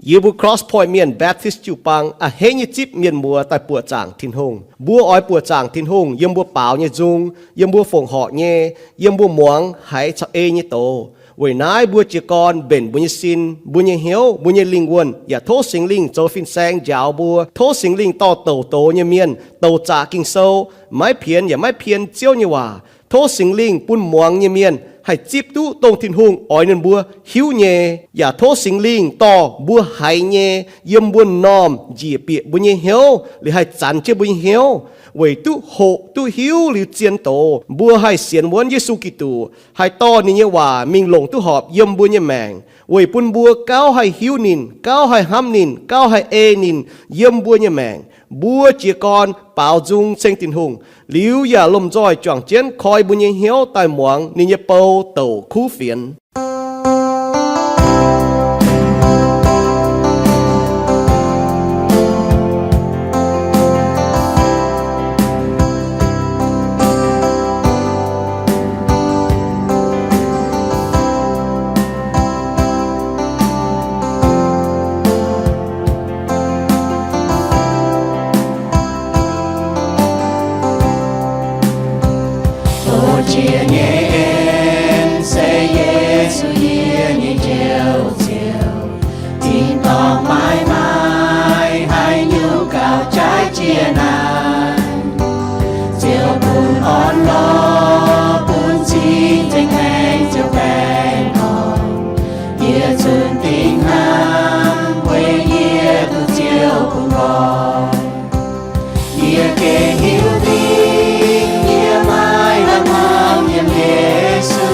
Yie mbuo Cross Point Mienh Baptist jiu-baang a'hneiv nyei zipv mienh muoz daaih buoqc zaangc Tin-Hungh. Mbuo oix buoqc zaangc Tin-Hungh yiem mbuo baaux nyei nzung, yiem mbuo fongc horc nyei, yiem mbuo muangx haiz caux ei nyei doz. Weic naaiv mbuo jiez gorn mbenc mbuo nyei sin, mbuo nyei hnyouv, mbuo nyei lingh wuonh, yaac tov Singx Lingh zoux fin-saeng njaaux mbuo. Tov Singx Lingh dorh douc doz nyei mienh, douc zaqc Ging-Sou, maiv pienx yaac maiv pien Ziouv nyei waac. Tov Singx Lingh bun muangx nyei mienh haih zipv duqv dongh Tin-Hungh oix ninh mbuo hiuv nyei. Yaac tov Singx Lingh dorh mbuo haiz nyei yiem mbuo m'normh njiec bieqc mbuo nyei hnyouv, liuz haih zanx jienv mbuo nyei hnyouv, weic duqv hoqc duqv hiuv liuz zien doz, mbuo haih sienx wuonv Yesu Giduc, haih dorh ninh nyei waac mingh longc duqv horpc yiem mbuo nyei maengc, weic bun mbuo gauh haih hiuv ninh, gauh haih hnamv ninh, gauh haih ei ninh yiem mbuo nyei maengc. Mbuo jiez gorn baaux nzung ceng Tin-Hungh, liuz yaac lomh nzoih juangc jienv koi mbuo nyei hnyouv daaih muangx ninh nyei bou douc kuv fienx. Tov jiex nyei en se Yesu yie nyei Njoux Ziouv. Tin-dorngh maiv maaih haaix nyungc gauh jaaix jiex naaic. Ziouv bun orn-lorqc, bun cing ceng maengc Ziouv baengh orn. Yie cun dingc hnamv weic yie duqv Ziouv bun nqoi. Yie gengh hiuv dingc yie maiv lamh hnamv yiem Yesu.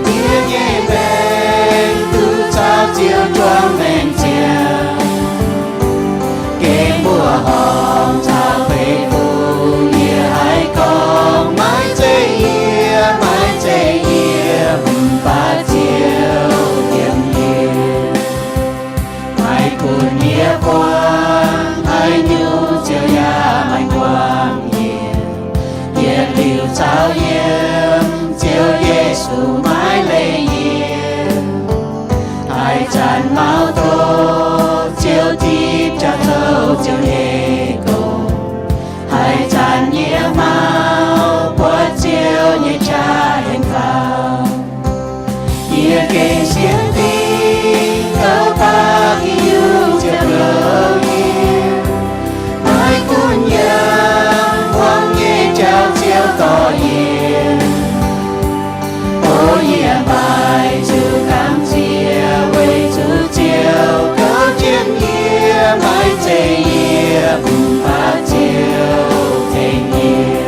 Yie nyei mbaengc duqv caux Ziouv juangc maengc ziangh. Gengh mbuoqc horngh caux fei fun yie haih gorngv, maiv zeiz yie, maiv zeiz yie, mv baac Ziouv yiem yie. Maiv gunv yie buangh haaix nyungc, Ziouv yaac maiv buangh yie. Yietc liuz caux yiem, Ziouv Yesu maiv leih yie. Haaix zanc mauv doz, Ziouv zipv jaax zoux Ziouv nyei gong. Haaix zanc yie hmaux buatc Ziouv nyei qaqv henv faaux, yie gengh sienx dingc douc baac Tin-Hungh Ziouv hloux yie. Maiv gunv yangh hmuangx nyei jauv Ziouv dorh yie. O yie mbaih zuqc gamh nziex weic zuqc Ziouv kouv jienv yie, maiv zeiz yie, mv baac Ziouv tengx yie.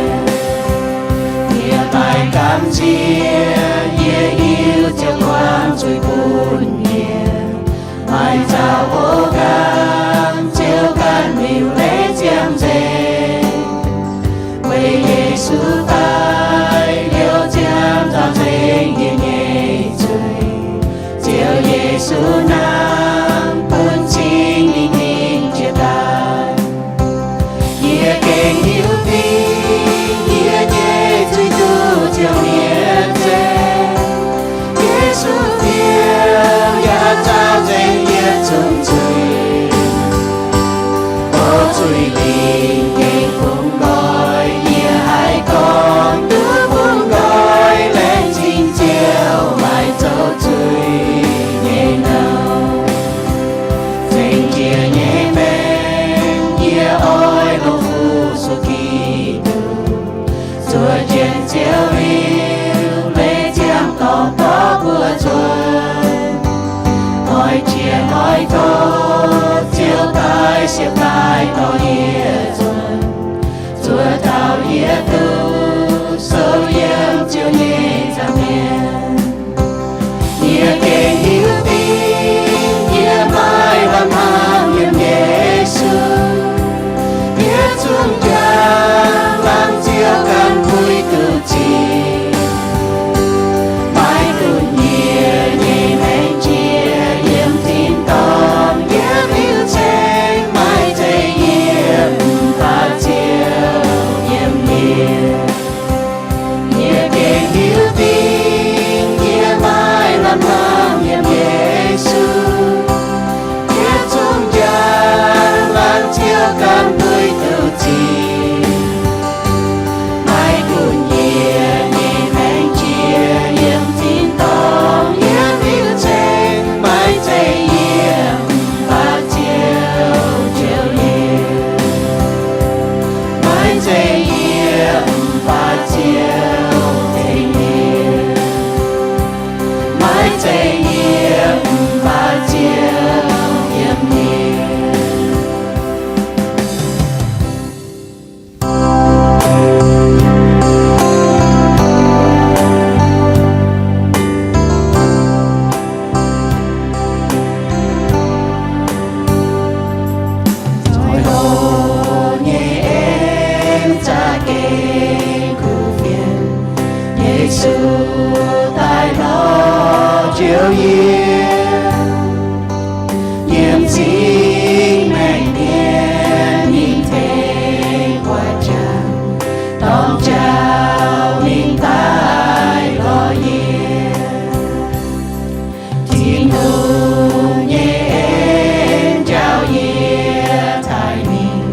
Yie mbaih gamh nziex, yie hiuv Ziouv buangh zuiz bun yie. Maaih zaux houv nqaang, Ziouv ganh liuc leiz ziangh nzengc. Weic Yesu daaih liouh ziangh nzauh nzengc yie nyei zuiz. Ziouv Yesu hnamv bun cing mingh jiex daaih. Yie gengh hiuv dingc yie nyei zuiz duqv Ziouv mietc nzengc. Yesu fiouv yaac nzauh nzengc yietc zungv zuiz. O zuiz lingc gengh bungx nqoi, yie haih gorngv duqv bungx nqoi, laengz zingh Ziouv maiv zoux zuiz nyei nouh. Zengc jiex nyei maengc yie oix longc fu-sux Giduc. Zuov jienv Ziouv liuc leiz ziangh dorngx borqv mbuo zunh. Oix jiex oix tov Ziouv daaih siepv daaih dorh yie zunh. Zuov dauh yie duqv sou yiem Ziouv nyei nza'hmien. Yie gengh hiuv dingc yie maiv lamh hnamv yiem Yesu. Yie zungv jangx laangz Ziouv ganh puix duqv zingh. Maiv gunv yie nyei maengc jiex yiem tin-dorngh, yie liuc ceng maiv zeiz yie, mv baac Ziouv yiem yie. Ziouv yie, yiem cing maengc mienh ninh tengx guaax jangx, dorng jauv ninh daaih lorz yie. Tin-Hungh nyei en njaaux yie taaih ninh,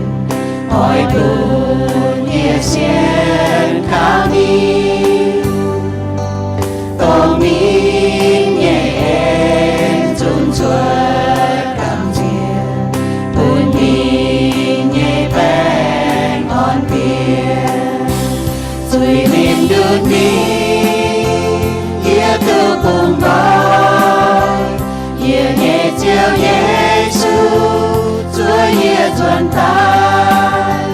oix bun yie sienx kaux ninh. Dongh ninh nyei en zunc cuotv gamh nziex, bun ninh nyei baengc orn diex. Zuiz-lingh ndutv mingh, yie duqv bungx nqoi. Yie nyei Ziouv Yesu, zuov yie nzuonx daaih.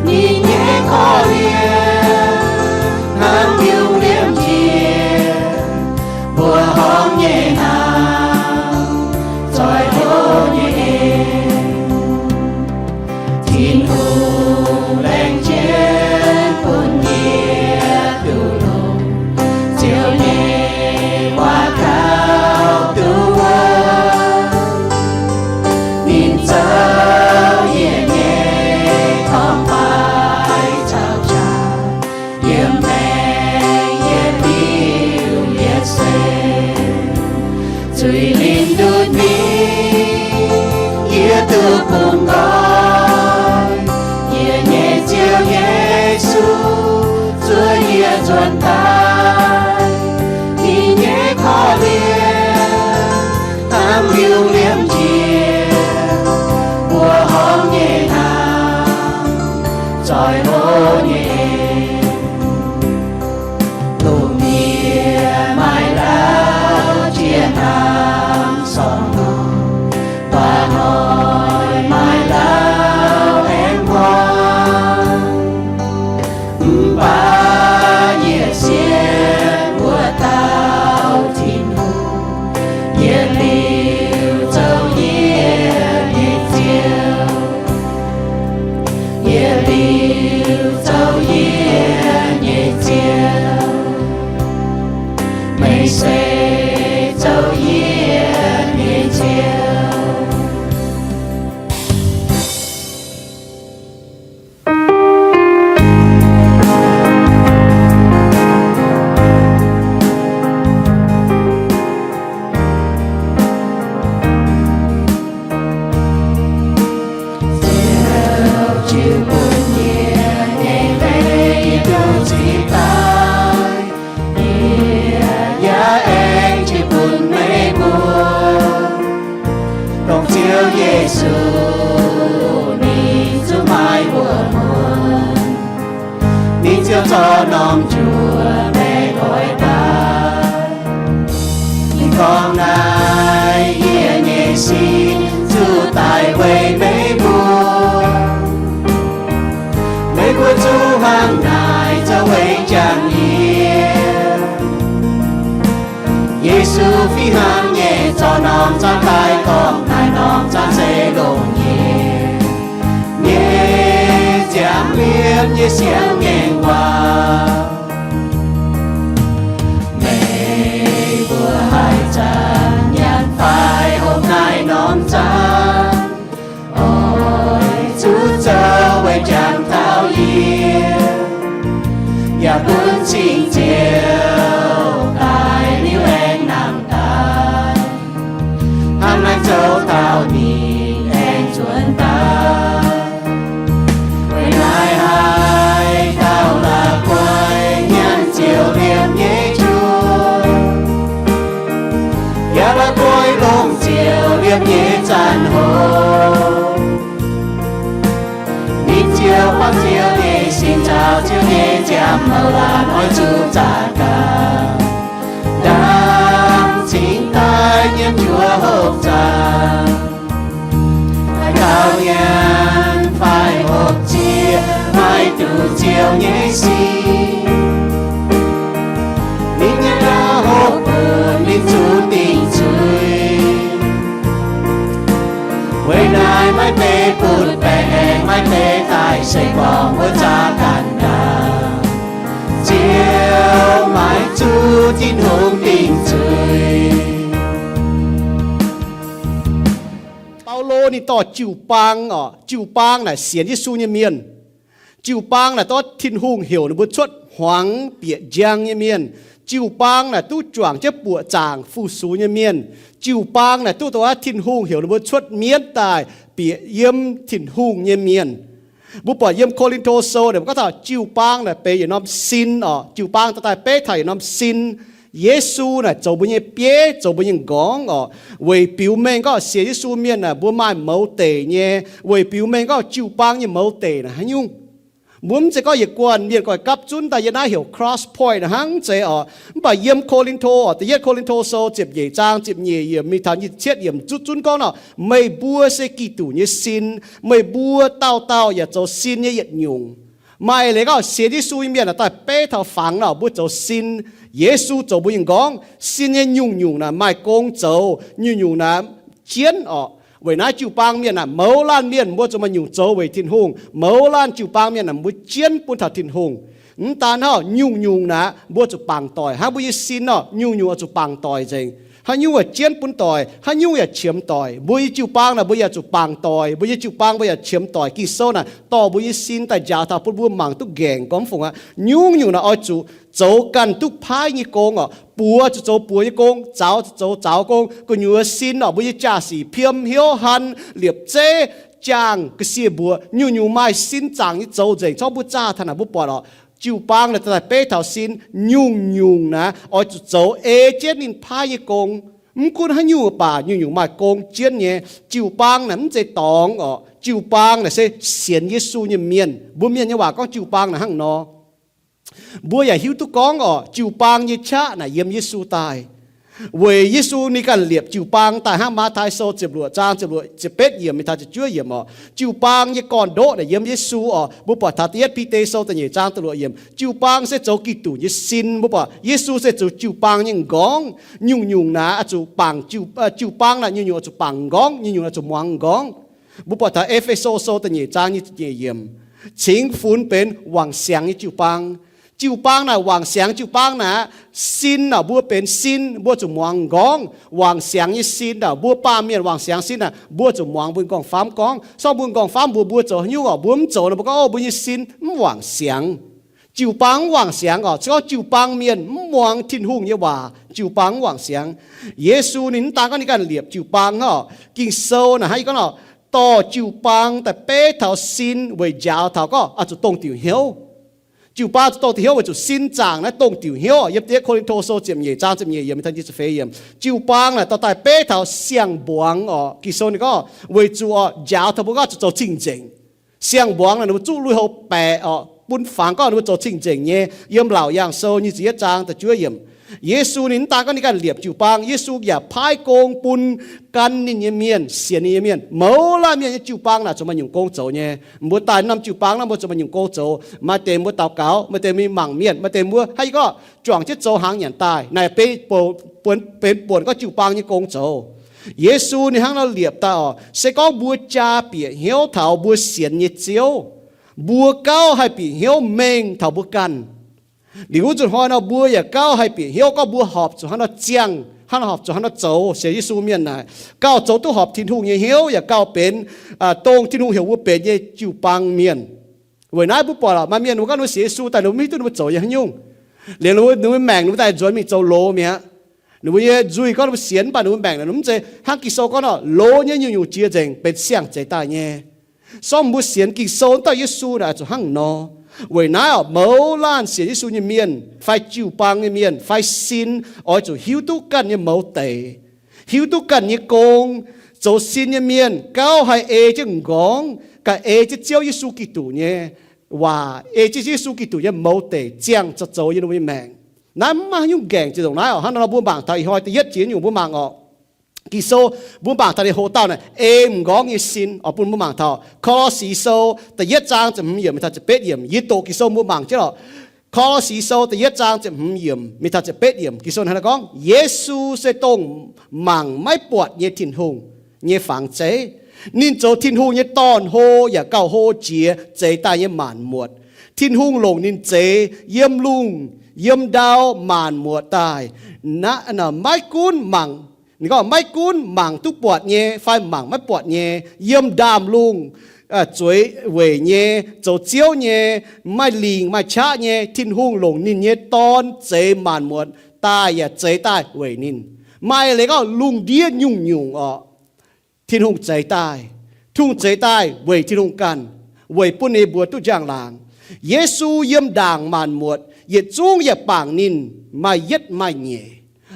Ninh nyei korv-lienh hnangv yungh liemh njiec, mbuoqc horngh nyei hnaangx, zoih hlo nyei en. Tin-Hungh laengz jienv bun yie duqv longx, Ziouv nyei waac gaux duqv wuov. Ninh zoux yie nyei torngv-baaix caux qaqv, yiem maengc yietc liuz yietc seix. Zuiz-lingh ndutv mingh, yie duqv bungx nqoi. Yie nyei Ziouv Yesu, zuov yie nzuonx daaih. Ninh nyei korv-lienh hnangv yungh liemh njiec, mbuoqc horngh nyei hnaangx, zoih hlo nyei en. Lungh ndiev maaih lauh jiex hnangv sorng-norm, daaih hnoi maaih lauh aengx hmuangx. Mv baac yie sienx wuov dauh Tin-Hungh, yietc liuz zoux yie nyei Ziouv. Yietc liuz zoux yie nyei Ziouv, meih se zoux yie nyei Ziouv. Ziouv, qiv bun yie nyei leiz duqv zipv daaih, yie yaac aengx qiv bun meih mbuo. Dongh Ziouv Yesu, ninh zungv maaih wuom-muonc. Ninh ziouc zorqv norm njuov mbaeqc oix daaih. Ninh gorngv naaiv, yie nyei sin zuqc daic weic meih mbuo. Meih mbuo zuqc hnangv naaic zoux weic jangx yie. Yesu fih hnangv nyei zorqv norm zaangv daaih gorngv naaiv norm zaangv se longc yie nyei nziaamv liemh nyei siang ngaengc waac. Meih mbuo haih zanc nyanc fai hopv naaiv norm zaangv, oix zuqc zoux weic jangx taux yie, yaac bun Singx Nziex daaih liuz aengx nangh daaih. Hnangv naaiv zoux taux ninh aengx nzuonx daaih. Weic naaiv haaix dauh la'guaih nyanc ziouc liemh nyei njuov, yaac la'guaih longc ziouc liemh nyei zanc hopv, ninh ziouc buangv Ziouv nyei sin caux Ziouv nyei nziaamv mouc laanh oix zuqc zaqc gaax, ndaangc cingx daaih nyiemv njuov hopv zaangc. Haaix dauh nyanc fai hopv ziex, maiv duqv Ziouv nyei sin, ninh nyei ndau hopv bun ninh zuqc dingc zuiz. Weic naaiv maiv deix butv-baengc aengx maiv deix daaih se gorngv wuov zaqc ganh ndaangc, Ziouv maiv zuqc Tin-Hungh dingc zuiz. Baulo ninh dorh jiu-baang oc, jiu-baang naaic sienx Yesu nyei mienh. Jiu-baang naaic dorh Tin-Hungh heuc ninh mbuo cuotv hmuangx bieqc njang nyei mienh. Jiu-baang naaic duqv juangc jienv buoqc zaangc fu-sux nyei mienh. Jiu-baang naaic duqv dongh Tin-Hungh heuc ninh mbuo cuotv mienv daaih bieqc yiem Tin-Hungh nyei mienh. Mbuo buatc yiem Ko^lin^to Sou naaic mbuo gorngv taux jiu-baang naaic benx yietc norm sin oc. Jiu-baang daaih beiv taux yietc norm sin. Yesu naaic zoux mbuo nyei bieiv, zoux mbuo nyei nqorngv oc. Weic biux mengh gorngv sienx Yesu mienh naaic mbuo maaih mouz deic nyei. Weic biux mengh gorngv jiu-baang nyei mouz deic naaic haaix nyungc. Mbuo mv zeiz gorngv yietc guanh mienh goiv gapv zunv daaih yiem naaiv heuc Cross Point naaic hnangv, mv zeiz oc. Mv baac yiem Ko^lin^to oc, da'yietv Ko^lin^to Sou ziepc nyeic zaang ziepc nyeic yiemc mingh taux nyic ziepc cietv yiemc zuqv zunv gorngv nor, meih mbuo se Giduc nyei sin, meih mbuo dauh dauh yaac zoux sin nyei yietc nyungc. Maaih leiz gorngv sienx Yesu nyei mienh naaic daaih beiv taux fangx nor, mbuo zoux sin. Yesu zoux mbuo nyei nqorngv. Sin nyei nyungc-nyungc naaic maaih gong zoux, nyungc-nyungc naaic jienv oc. Weic naaiv jiu-baang mienh naaic mouz laanh mienh mbuo zuqc maaih nyungc zoux weic Tin-Hungh. Mouz laanh jiu-baang mienh naaic mbuo jienv bun taux Tin-Hungh. Mv daan hnangv, nyungc-nyungc naaic mbuo zuqc bangc doic hnangv mbuo nyei sin nor, nyungc-nyungc oix zuqc bangc doic nzengc. Haaix nyungc yaac jienv bun doic, haaix nyungc yaac qiemx doic. Mbuo nyei jiu-baang naaic mbuo yaac zuqc bangc doic, mbuo nyei jiu-baang mbuo yaac qiemx doic. Ging-Sou naaic dorh mbuo nyei sin daaih njaaux taux bun mbuo mangc duqv nqaengc gormx fungc aqv. Nyungc-nyungc naaic oix zuqc zoux ganh duqv paaiv nyei gong oc. Buoz zuqc zoux buoz nyei gong, zaux zuqc zoux zaux gong. Gu'nyuoz sin oc, mbuo nyei jaa-sic piem hnyouv han, liepc zeiv, jaangh ga'sie mbuoqc, nyungc-nyungc maaih sin zaangc nyei zoux nzengc. Corc mbuo zaah taux naaic mbuo buatc oc, jiu-baang naaic daaih beiv taux sin, nyungc-nyungc naaic oix zuqc zoux ei jienv ninh paaiv nyei gong. Mv gunv haaix nyungc baac nyungc-nyungc maaih gong jienv nyei. Jiu-baang naaic mv zeiz dorngx oc. Jiu-baang naaic se sienx Yesu nyei mienh. Mbuo mienh nyei waac gorngv jiu-baang naaic hnangv nor. Mbuo yaac hiuv duqv gorngv oc, jiu-baang nyei qaqv naaic yiem Yesu daaih. Weic Yesu ninh ganh liepc jiu-baang daaih hnangv Matv^tai Sou ziepc luoqc zaang ziepc luoqc, ziepc betv yiemc mingh taux ziepc juov yiemc oc. Jiu-baang nyei gorn-ndoqv naaic yiem Yesu oc. Mbuo buatc taux da'yietv Bide Sou da'nyeic zaang da'luoqc yiemc, jiu-baang se zoux Giduc nyei sin. Mbuo buatc Yesu se zoux jiu-baang nyei nqorngv. Nyungc-nyungc naaic oix zuqc bangc jiu-, jiu-baang naaic nyungc-nyungc oix zuqc bangc nqorngv, nyungc-nyungc oix zuqc muangx nqorngv. Mbuo buatc taux E^fe^so Sou da'nyeic zaang nyic ziepc nyeic yiemc, cingx funx benx wangc siangx nyei jiu-baang. Jiu-baang naaic wangc siangx jiu-baang naaic, sin naaic mbuo benx sin, mbuo zuqc muangx nqorngv. Wangc siangx nyei sin naaic, mbuo baamh mienh wangc siangx sin naaic, mbuo zuqc muangx mbuo nyei nqorngv-famv gorngv. Sorng mbuo nyei nqorngv-famv mbuox mbuo zoux haaix nyungc oc, mbuo mv zoux nor, mbuo gorngv, Ov, mbuo nyei sin mv wangc siangx. Jiu-baang mv wangc siangx oc. Se gorngv jiu-baang mienh mv muangx Tin-Hungh nyei waac, jiu-baang mv wangc siangx. Yesu ninh mv daan gorngv ninh ganh liepc jiu-baang hnangv oc. Ging-Sou naaic hnangv yie gorngv oc, dorh jiu-baang daaih beiv taux sin weic njaaux taux gorngv oix zuqc dongh diuc hnyouv. Jiu-baang zuqc dongh diuc hnyouv weic zuqc sin zaangc naaiv dongh diuc hnyouv oc. Yiem da'yietv Ko^lin^to Sou ziepc nyeic zaang ziepc nyeic yiemc mingh taux nyic ziepc feix yiemc, jiu-baang naaic dorh daaih beiv taux siang-mbuangz oc. Ging-Sou ninh gorngv weic zuqc oc, njaaux taux mbuo gorngv zuqc zoux cing-nzengc. Siang-mbuangz naaic ninh mbuo zuqv lui-houx baeqc oc, bun fangx gorngv ninh mbuo zoux cing-nzengc nyei. Yiem Laauc Yaangh Sou nyic ziepc yietv zaang da'juov yiemc, Yesu ninh mv daan gorngv ninh ganh liepc jiu-baang, Yesu yaac paaiv gong bun gan ninh nyei mienh, sienx ninh nyei mienh. Mouz laanh mienh nyei jiu-baang naaic zuqc maaih nyungc gong zoux nyei. Mbuo daaih norm jiu-baang naaiv mbuo zuqc maaih nyungc gong zoux. Maaih deix mbuo daux gaux, maaih deix mingh mangc mienh, maaih deix mbuo hnangv yie gorngv juangc jienv zoux hnaangx nyanc daaih. Naaic benx buonc, benx buonc gorngv jiu-baang nyei gong zoux. Yesu ninh hnangv nor liepc daaih oc, se gorngv mbuo jaa bieqc hnyouv taux mbuo sienx nyei Ziouv, mbuo gauh haih bieqc hnyouv mengh taux mbuo ganh. Liuz wuov nzunc hnoi nor mbuo yaac gauh haih bieqc hnyouv gorngv mbuo horpc zuqc hnangv nor ziangh, hnangv nor horpc zuqc hnangv nor zoux. Sienx Yesu mienh naaic gauh zoux duqv horpc Tin-Hungh nyei hnyouv, yaac gauh benx, aa, dongh Tin-Hungh heuc mbuo benx nyei jiu-baang mienh. Weic naaiv mbuo buatc oc, maaih mienh ninh mbuo gorngv ninh mbuo sienx Yesu daaih ninh mbuo mv hiuv duqv ninh mbuo zoux nyei haaix nyungc. Liuz ninh mbuo, ninh mbuo maengc ninh mbuo daaih nzuonx mingh zoux loz mi'aqv. Ninh mbuo nyei nzuih gorngv ninh mbuo sienx, mv baac ninh mbuo maengc naaic ninh mbuo mv zeiz hnangv Ging-Sou gorngv nor, loz nyei nyungc-nyungc jiex nzengc benx siang-zeix daaih nyei. Sorng mbuo sienx Ging-Sou dauh Yesu naaic zuqc hnangv nor. Weic naaiv oc, mouz laanh sienx Yesu nyei mienh fai jiu-baang nyei mienh fai sin oix zuqc hiuv duqv ganh nyei mouz deic, hiuv duqv ganh nyei gong. Zoux sin nyei mienh gauh haih ei jienv m'nqorngv, ganh ei jienv Ziouv Yesu Giduc nyei waac, ei jienv Yesu Giduc nyei mouz deic ziangh zoux zoux yiem ninh mbuo nyei maengc. Naaiv mv maaih haaix nyungc nqaengc ziex ndongc naaiv oc. Hnangv nor mbuo mangc taux ih hnoi da'yietv jiex nyungc mbuo mangc oc. Ging-Sou mbuo mangc taux ninh hoc dauh naaic ei m'nqorngv nyei sin oc. Bun mbuo mangc taux Ko^lo^si Sou da'yietv zaang ziepc hmz yiemc mingh taux ziepc betv yiemc. Yie doqc Ging-Sou mbuo mangc jienv oc. Ko^lo^si Sou da'yietv zaang ziepc hmz yiemc mingh taux ziepc betv yiemc, Ging-Sou hnangv naaiv gorngv, Yesu se dongh mangc maiv buatc nyei Tin-Hungh nyei fangx zeiv. Ninh zoux Tin-Hungh nyei dorn-hlo yaac gauh hlo jiex zeix daaih nyei maanc muotc. Tin-Hungh longc ninh zeix yiem lungh yiem ndau maanc muotc daaih. Naaiv maiv gunv mangc Ninh gorngv maiv gunv mangc duqv buatc nyei fai mangc maiv buatc nyei, yiem ndaamv-lungh zueiz weic nyei, zoux ziouv nyei, maaih lingc maaih qaqv nyei, Tin-Hungh longc ninh nyei Dorn zeix maanc muotc daaih yaac zeix daaih weic ninh. Maaih leiz gorngv lungh ndiev nyungc-nyungc orqc, Tin-Hungh zeix daaih. Tin-Hungh zeix daaih weic Tin-Hungh ganh, weic bun ninh mbuo duqv njang-laangc. Yesu yiem ndaangc maanc muotc, yietc zungv yaac bangc ninh, maaih yietv maaih nyeic.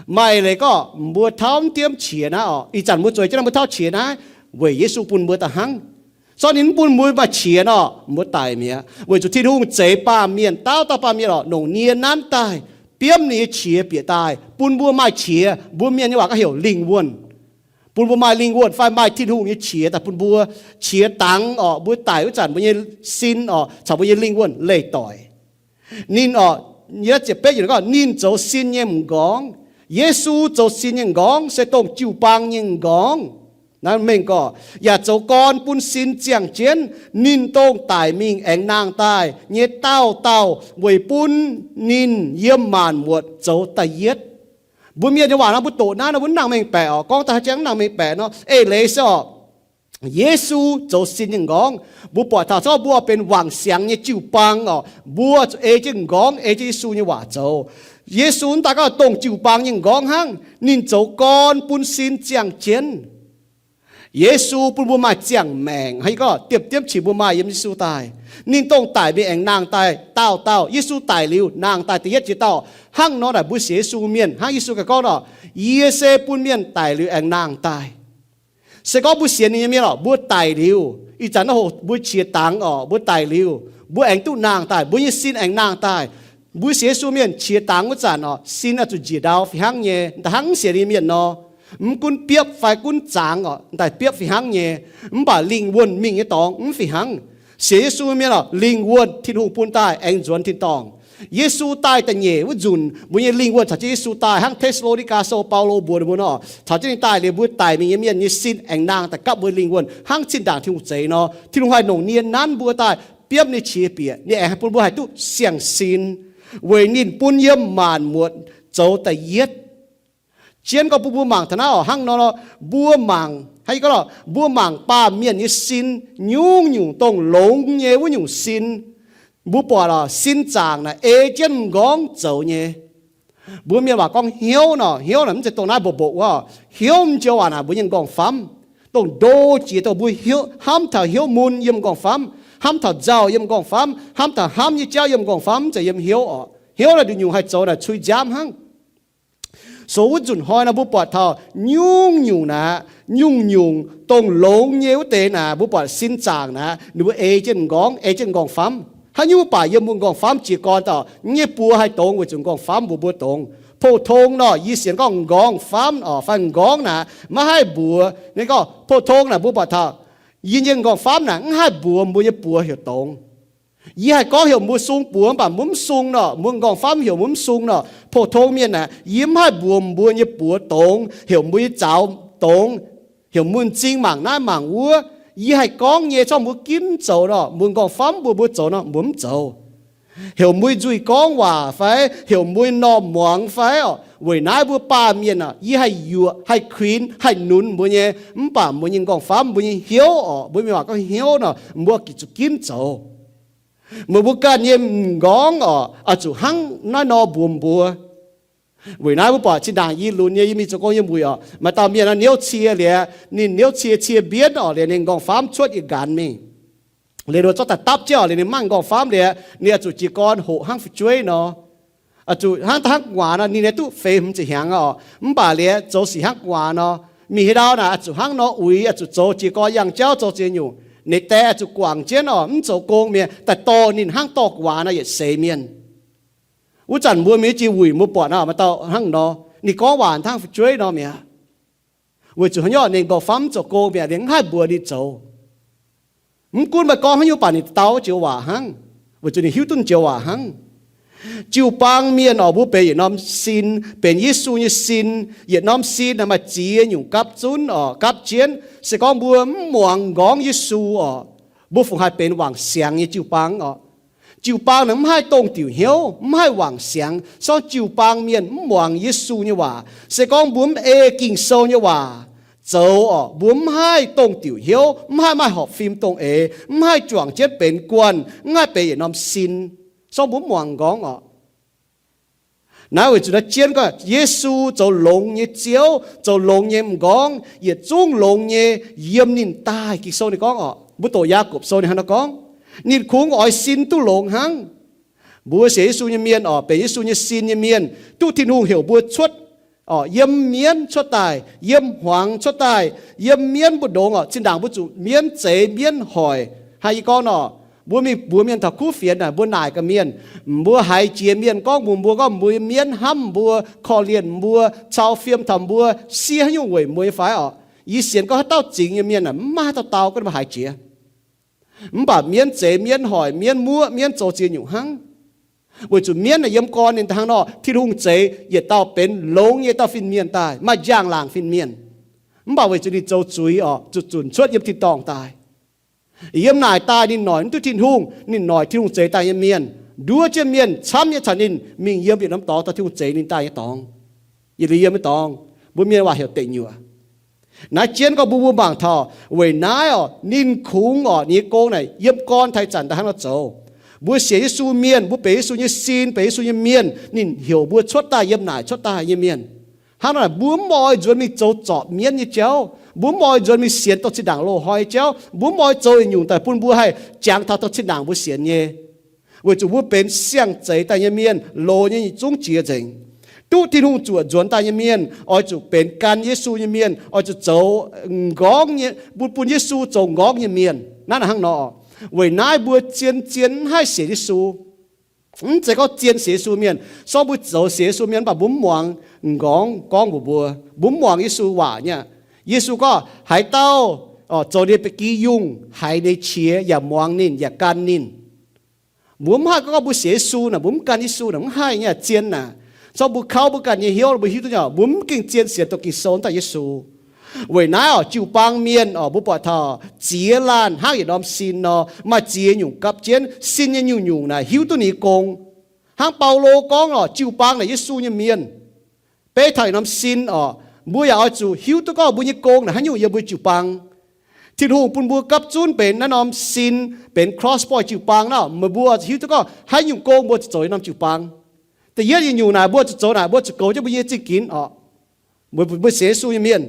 Maaih leiz gorngv mbuo tauv mv diemv qiex naaiv orqc, ih zanc mbuo zueiz jienv naaiv mbuo tauv qiex naaiv, weic Yesu bun mbuo da'hnangv. Zorqv ninh mv bun mbuo maaih qiex nor, mbuo daic mi'aqv. Weic zuqc Tin-Hungh zeix baamh mienh, dauh dauh baamh mienh orqc, longc nie nanv daaih, biomv ninh nyei qiex bieqc daaih, bun mbuo maaih qiex, mbuo mienh nyei waac gorngv heuc lingh wuonh. Bun mbuo maaih lingh wuonh fai maaih Tin-Hungh nyei qiex daaih bun mbuo, qiex dangx orqc, mbuo daic wuov zanc mbuo nyei sin orqc caux mbuo nyei lingh wuonh leih doic. Ninh orqc, ziepc betv gorngv ninh zoux sin nyei m'nqorngv. Yesu zoux sin nyei m'nqorngv se dongh jiu-baang nyei m'nqorngv. Naaiv mengh gorqv, yaac zoux gorn bun sin ziangh jienv. Ninh dongh daic mingh aengx nangh daaih nyei dauh dauh weic bun ninh yiem maanc muotc zoux da'yietv. Mbuo mienh nyei waac nor mbuo doqc naaiv nor mbuo mv nangc mengh baeqc orqc. Gorngv daaih haaix jangx mv nangc mengh baeqc nor, eix leiz se orqc, Yesu zoux sin nyei m'nqorngv. Mbuo buatc taux zorqv mbuo benx wangc siangx nyei jiu-baang orqc, mbuo zuqc ei jienv m'nqorngv, ei jienv Yesu nyei waac zoux. Yesu mv daaih gorngv dongh jiu-baang nyei m'nqorngv hnangv, ninh zoux gorn bun sin ziangh jienv. Yesu bun mbuo maaih ziangh maengc, hnangv gorngv diemv diemv qiex mbuo maaih yiem Yesu daaih. Ninh dongh daic mingh aengx nangh daaih dauh dauh. Yesu daic liuz nangh daaih da'yietv jiex dauh. Hnangv nor naaic mbuo sienx Yesu mienh, hnangv Yesu ganh gorngv orqc, yie se bun mienh daic liuz aengx nangh daaih. Se gorngv mbuo sienx ninh nyei mienh orqc, mbuo daic liuz, ih zanc naaiv hoc mbuo qiex dangx orqc, mbuo daic liuz, mbuo aengx duqv nangh daaih, mbuo nyei sin aengx nangh daaih. Mbuo sienx Yesu mienh qiex dangx wuov zanc orqc, sin oix zuqc njiec ndau fih hnangv nyei. Da'hnangv sienx ninh mienh nor, mv gunv biopv fai gunv zangx orqc, daaih biopv fih hnangv nyei. Mv baac lingh wuonh mingh nyei dorngx mv fih hnangv. Sienx Yesu mienh orqc, lingh wuonh Tin-Hungh bun daaih aengx nzuonx tin-dorngh. Yesu daaih da'nyeic wuov nzunc, mbuo nyei lingh wuonh caux jienv Yesu daaih, hnangv Te^saa^lo^ni^gaa Sou Baulo mbuox ninh mbuo nor, caux jienv ninh daaih liuz, mbuo daic mingh nyei mienh nyei sin aengx nangh daaih gapv mbuo lingh wuonh hnangv zinh ndaangc Tin-Hungh zeix nor. Tin-Hungh haih longc nie nanv mbuo daaih, biomv ninh nyei qiex bieqc, ninh aengx bun mbuo haih duqv siang-sin, weic ninh bun yiem maanc muotc zoux da'yietv. Jienv gorngv bun mbuo mangc taux naaiv orqc, hnangv nor, mbuo mangc, hnangv gorngv mbuo mangc baamh mienh nyei sin, nyungc-nyungc dongh longx nyei wuov nyungc sin. Mbuo buatc orqc, sin zaangc naaic ei jienv m'nqorngv zoux nyei. Mbuo mienh waac gorngv hnyouv nor, hnyouv naaic mv zeiz dongh naaiv mboqc mboqc wuov. Hnyouv mv joux waac naaic mbuo nyei m'nqorngv-famv, dongh ndo jiex dongh mbuo hnamv taux hnyouv mun yiem m'nqorngv-famv, hnamv taux nzauh yiem m'nqorngv-famv, hnamv taux hnamv nyei jauv yiem m'nqorngv-famv, mv zeiz yiem hnyouv orqc. Hnyouv naaic nduqc nyungc haih zoux naaic cui nziaamv hnangv. So wuov nzunc hnoi nor mbuo buatc taux nyungc-nyungc naaic, nyungc-nyungc dongh longx nyei wuov deix naaic, mbuo buatc sin zaangc naaic, ninh mbuo ei jienv m'nqorngv, ei jienv m'nqorngv-famv. Haaix nyungc mv baac yiem mbuo m'nqorngv-famv jiez gorn daaih, nyei buoz haih dongz weic zuqc m'nqorngv-famv mbuox mbuo dongz. Pou-tong nor, yie sienx gorngv m'nqorngv-famv orqc fai m'nqorngv naaic maiv haih mbuox. Ninh gorngv pou-tong naaic mbuo buatc taux yie nyei m'nqorngv-famv naaic mv haih mbuox mbuo nyei buoz heuc dongz. Yie haih gorngv heuc mbuo sung buoz mv baac mbuo mv sung nor, mbuo m'nqorngv-famv heuc mbuo mv sung nor, pou-tong mienh naaic, yie mv haih mbuox mbuo nyei buoz dongz, heuc mbuo nyei zaux dongz, heuc mbuo m'zing mangc naaiv mangc wuov. Yie haih gorngv nyei, zorqv mbuo ginv zoux nor, mbuo m'nqorngv-famv mbuox mbuo zoux nor, mbuo mv zoux. Heuc mbuo nzuih gorngv waac fai heuc mbuo normh muangx fai orqc. Weic naaiv mbuo baamh mienh orqc, yie haih yuoqc, haih kuinx, haih nunz mbuo nyei, mv baac mbuo nyei m'nqorngv-famv, mbuo nyei hnyouv orqc, mbuo mienh waac gorngv hnyouv nor, mbuo gitv zuqc ginv zoux. Meih mbuo ganh nyei m'nqorngv orqc, oix zuqc hnangv naaiv nor mbuox mbuo. Weic naaiv mbuo buatc zinh ndaangc yie lunx nyei, yie mingh zoux gong yiem wuic orqc, maaih dauh mienh nor niouv cie liuz, ninh niouv cie, cie mbienv orqc, liuz ninh m'nqorngv-famv cuotv yietc nqanx mingh. Liuz ninh zorqv daaih dapv jienv orqc, liuz ninh mangc m'nqorngv-famv liuz, ninh oix zuqc jiez gorn hoqc hnangv fu'jueiv nor. Oix zuqc hnangv da'hnangv gu'nguaaz nor, ninh nyei duqv feix hmz ziepc hnyangx orqc, mv baac liuz zoux sic hnangv gu'nguaaz nor. Mingh haaix ndau naaic oix zuqc hnangv nor uix, oix zuqc zoux jiez gorn yangh jauv zoux ziex nyungc. Ninh die oix zuqc guangc jienv orqc, mv zoux gong mi'aqv, daaih dorh ninh hnangv dorh gu'nguaaz nor yietc seix mienh. Wuov zanc mbuo mingh jiex wuic mbuo buatc nor, maaih dauh hnangv nor, ninh gorngv waac hnangv fu'jueiv nor mi'aqv. Weic zuqc haaix nyungc, ninh m'nqorngv-famv mv zoux gong mi'aqv, ninh mv haih mbuox ninh zoux. Mv gunv meih gorngv haaix nyungc baac ninh dau joux waac hnangv, weic zuqc ninh hiuv duqv joux waac hnangv. Jiu-baang mienh orqc, mbuo benx yietc norm sin, benx Yesu nyei sin. Yietc norm sin naaic maaih ziex nyungc gapv zunv orqc, gapv jienv. Se gorngv mbuo mv muangx m'nqorngv Yesu orqc, mbuo fungc haih benx wangc siangx nyei jiu-baang orqc. Jiu-baang naaic mv haih dongh diuc hnyouv, mv haih wangc siangx, sorng jiu-baang mienh mv muangx Yesu nyei waac. Se gorngv mbuo mv ei Ging-Sou nyei waac zoux orqc, mbuo mv haih dongh diuc hnyouv, mv haih maaih horpc fim dongh eix, mv haih juangc jienv benx guanh, mv haih benx yietc norm sin. Sorng mbuo mv muangx m'nqorngv orqc. Naaiv weic zuqc naaiv jienv gorngv Yesu zoux longx nyei Ziouv, zoux longx nyei m'nqorngv, yietc zungv longx nyei yiem ninh daaih. Ging-Sou ninh gorngv orqc, mbuo doqc Yaagorpc Sou ninh hnangv naaiv gorngv, ninh kungx oix sin duqv longx hnangv. Mbuo sienx Yesu nyei mienh orqc, benx Yesu nyei sin nyei mienh, duqv Tin-Hungh heuc mbuo cuotv orqc, yiem mienv cuotv daaih, yiem hmuangx cuotv daaih, yiem mienv mbu'ndongx orqc. Zinh ndaangc mbuo zuqc mienv zeix mienv hoic. Hnangv yie gorngv nor, mbuo mingh mbuox mienh taux kuv fienx naaic, mbuo naaic gaax mienh, mbuo haiz jiex mienh gorngv mbuox mbuo, gorngv mbuo nyei mienv hnamv mbuo, korv-lienh mbuo, cau fiem taux mbuo, siev haaix nyungc weic mbuo nyei fai orqc. Yie sienx gorngv haaix dauh zingx nyei mienh aeqv, mv maaih haaix dauh dau gorngv mbuo haiz jiex. Mv baac mienv zeix mienv hoic, mienv muoqv, mienv zoux ziex nyungc hnangv. Weic zuqc mienv naaic yiem gorn ninh hnangv nor, Tin-Hungh zeix yietc dauh benx longx nyei dauh fin-mienh daaih, maaih njang-laangc fin-mienh. Mv baac weic zuqc ninh zoux zuiz orqc, zuqc zunc cuotv yiem tin-dorngh daaih. Yiem naaic daaih ninh noic mv duqv Tin-Hungh, ninh noic Tin-Hungh zeix daaih nyei mienh. Nduov jienv mienh camv nyei caux ninh mingh yiem yietc norm dorngx, dorh Tin-Hungh zeix ninh daaih nyei dorngx. Yietc liuz yiem nyei dorngx, mbuo mienh waac heuc deic nyuoqc. Naaiv jienv gorngv mbuo mbuo mangc taux weic naaiv orqc, ninh kungx orqc, ninh nyei gong naaic yiem gorn taaih zanc daaih hnangv nor zoux. Mbuo sienx Yesu mienh, mbuo benx Yesu nyei sin, benx Yesu nyei mienh, ninh heuc mbuo cuotv daaih yiem naaic cuotv daaih nyei mienh. Hnangv nor naaic mbuo mv oix nzuonx mingh zoux zorpc mienv nyei jauv. Mbuo mv oix nzuonx mingh sienx dongh zinh ndaangc loz-hnoi nyei jauv. Mbuo mv oix zoux yietc nyungc daaih bun mbuo haih jangx taux dongh zinh ndaangc mbuo sienx nyei. Weic zuqc mbuo benx siang-zeix daaih nyei mienh, loz nyei nyungc zungv jiex nzengc. Duqv Tin-Hungh zuoqc nzuonx daaih nyei mienh oix zuqc benx gan Yesu nyei mienh, oix zuqc zoux m'nqorngv nyei, bun, bun Yesu zoux m'nqorngv nyei mienh. Naaiv naaic hnangv nor. Weic naaiv mbuo zien-zien mv haih sienx Yesu. Mv zeiz gorngv zien sienx Yesu mienh, sorng mbuo zoux sienx Yesu mienh mv baac mbuo mv muangx m'nqorngv gorngv mbuox mbuo, mbuo mv muangx Yesu waac nyei. Yesu gorngv haaix dauh zoux ninh nyei ba'gi yungh, haiz ninh nyei qiex yaac muangx ninh yaac gan ninh. Mbuo mv haih gorngv mbuo sienx Yesu naaic mbuo mv gan Yesu naaic, mv haih nyei, zien naaic. Sorng mbuo kauv mbuo ganh nyei hnyouv, mbuo hiuv duqv nyei, mbuo mv gengh zien sienx dongh Ging-Sou daaih Yesu. Weic naaiv orqc, jiu-baang mienh orqc, mbuo buatc taux ziex laanh hnangv yietc norm sin nor, maaih ziex nyungc gapv jienv. Sin nyei nyungc-nyungc naaic hiuv duqv ninh nyei gong. Hnangv Baulo gorngv orqc, jiu-baang naaic Yesu nyei mienh. Beiv taux yietc norm sin orqc, mbuo yaac oix zuqc hiuv duqv gorngv mbuo nyei gong naaic haaix nyungc yiem mbuo jiu-baang. Tin-Hungh bun mbuo gapv zunv benx naaiv norm sin, benx cross-born jiu-baang naaic, meih mbuo oix zuqc hiuv duqv gorngv haaix nyungc gong mbuo zuqc zoux yiem norm jiu-baang. Da'yietv nyungc-nyungc naaic mbuo zuqc zoux naaic, mbuo zuqc goux jienv mbuo nyei zingh ginx orqc. Mbuo sienx Yesu nyei mienh,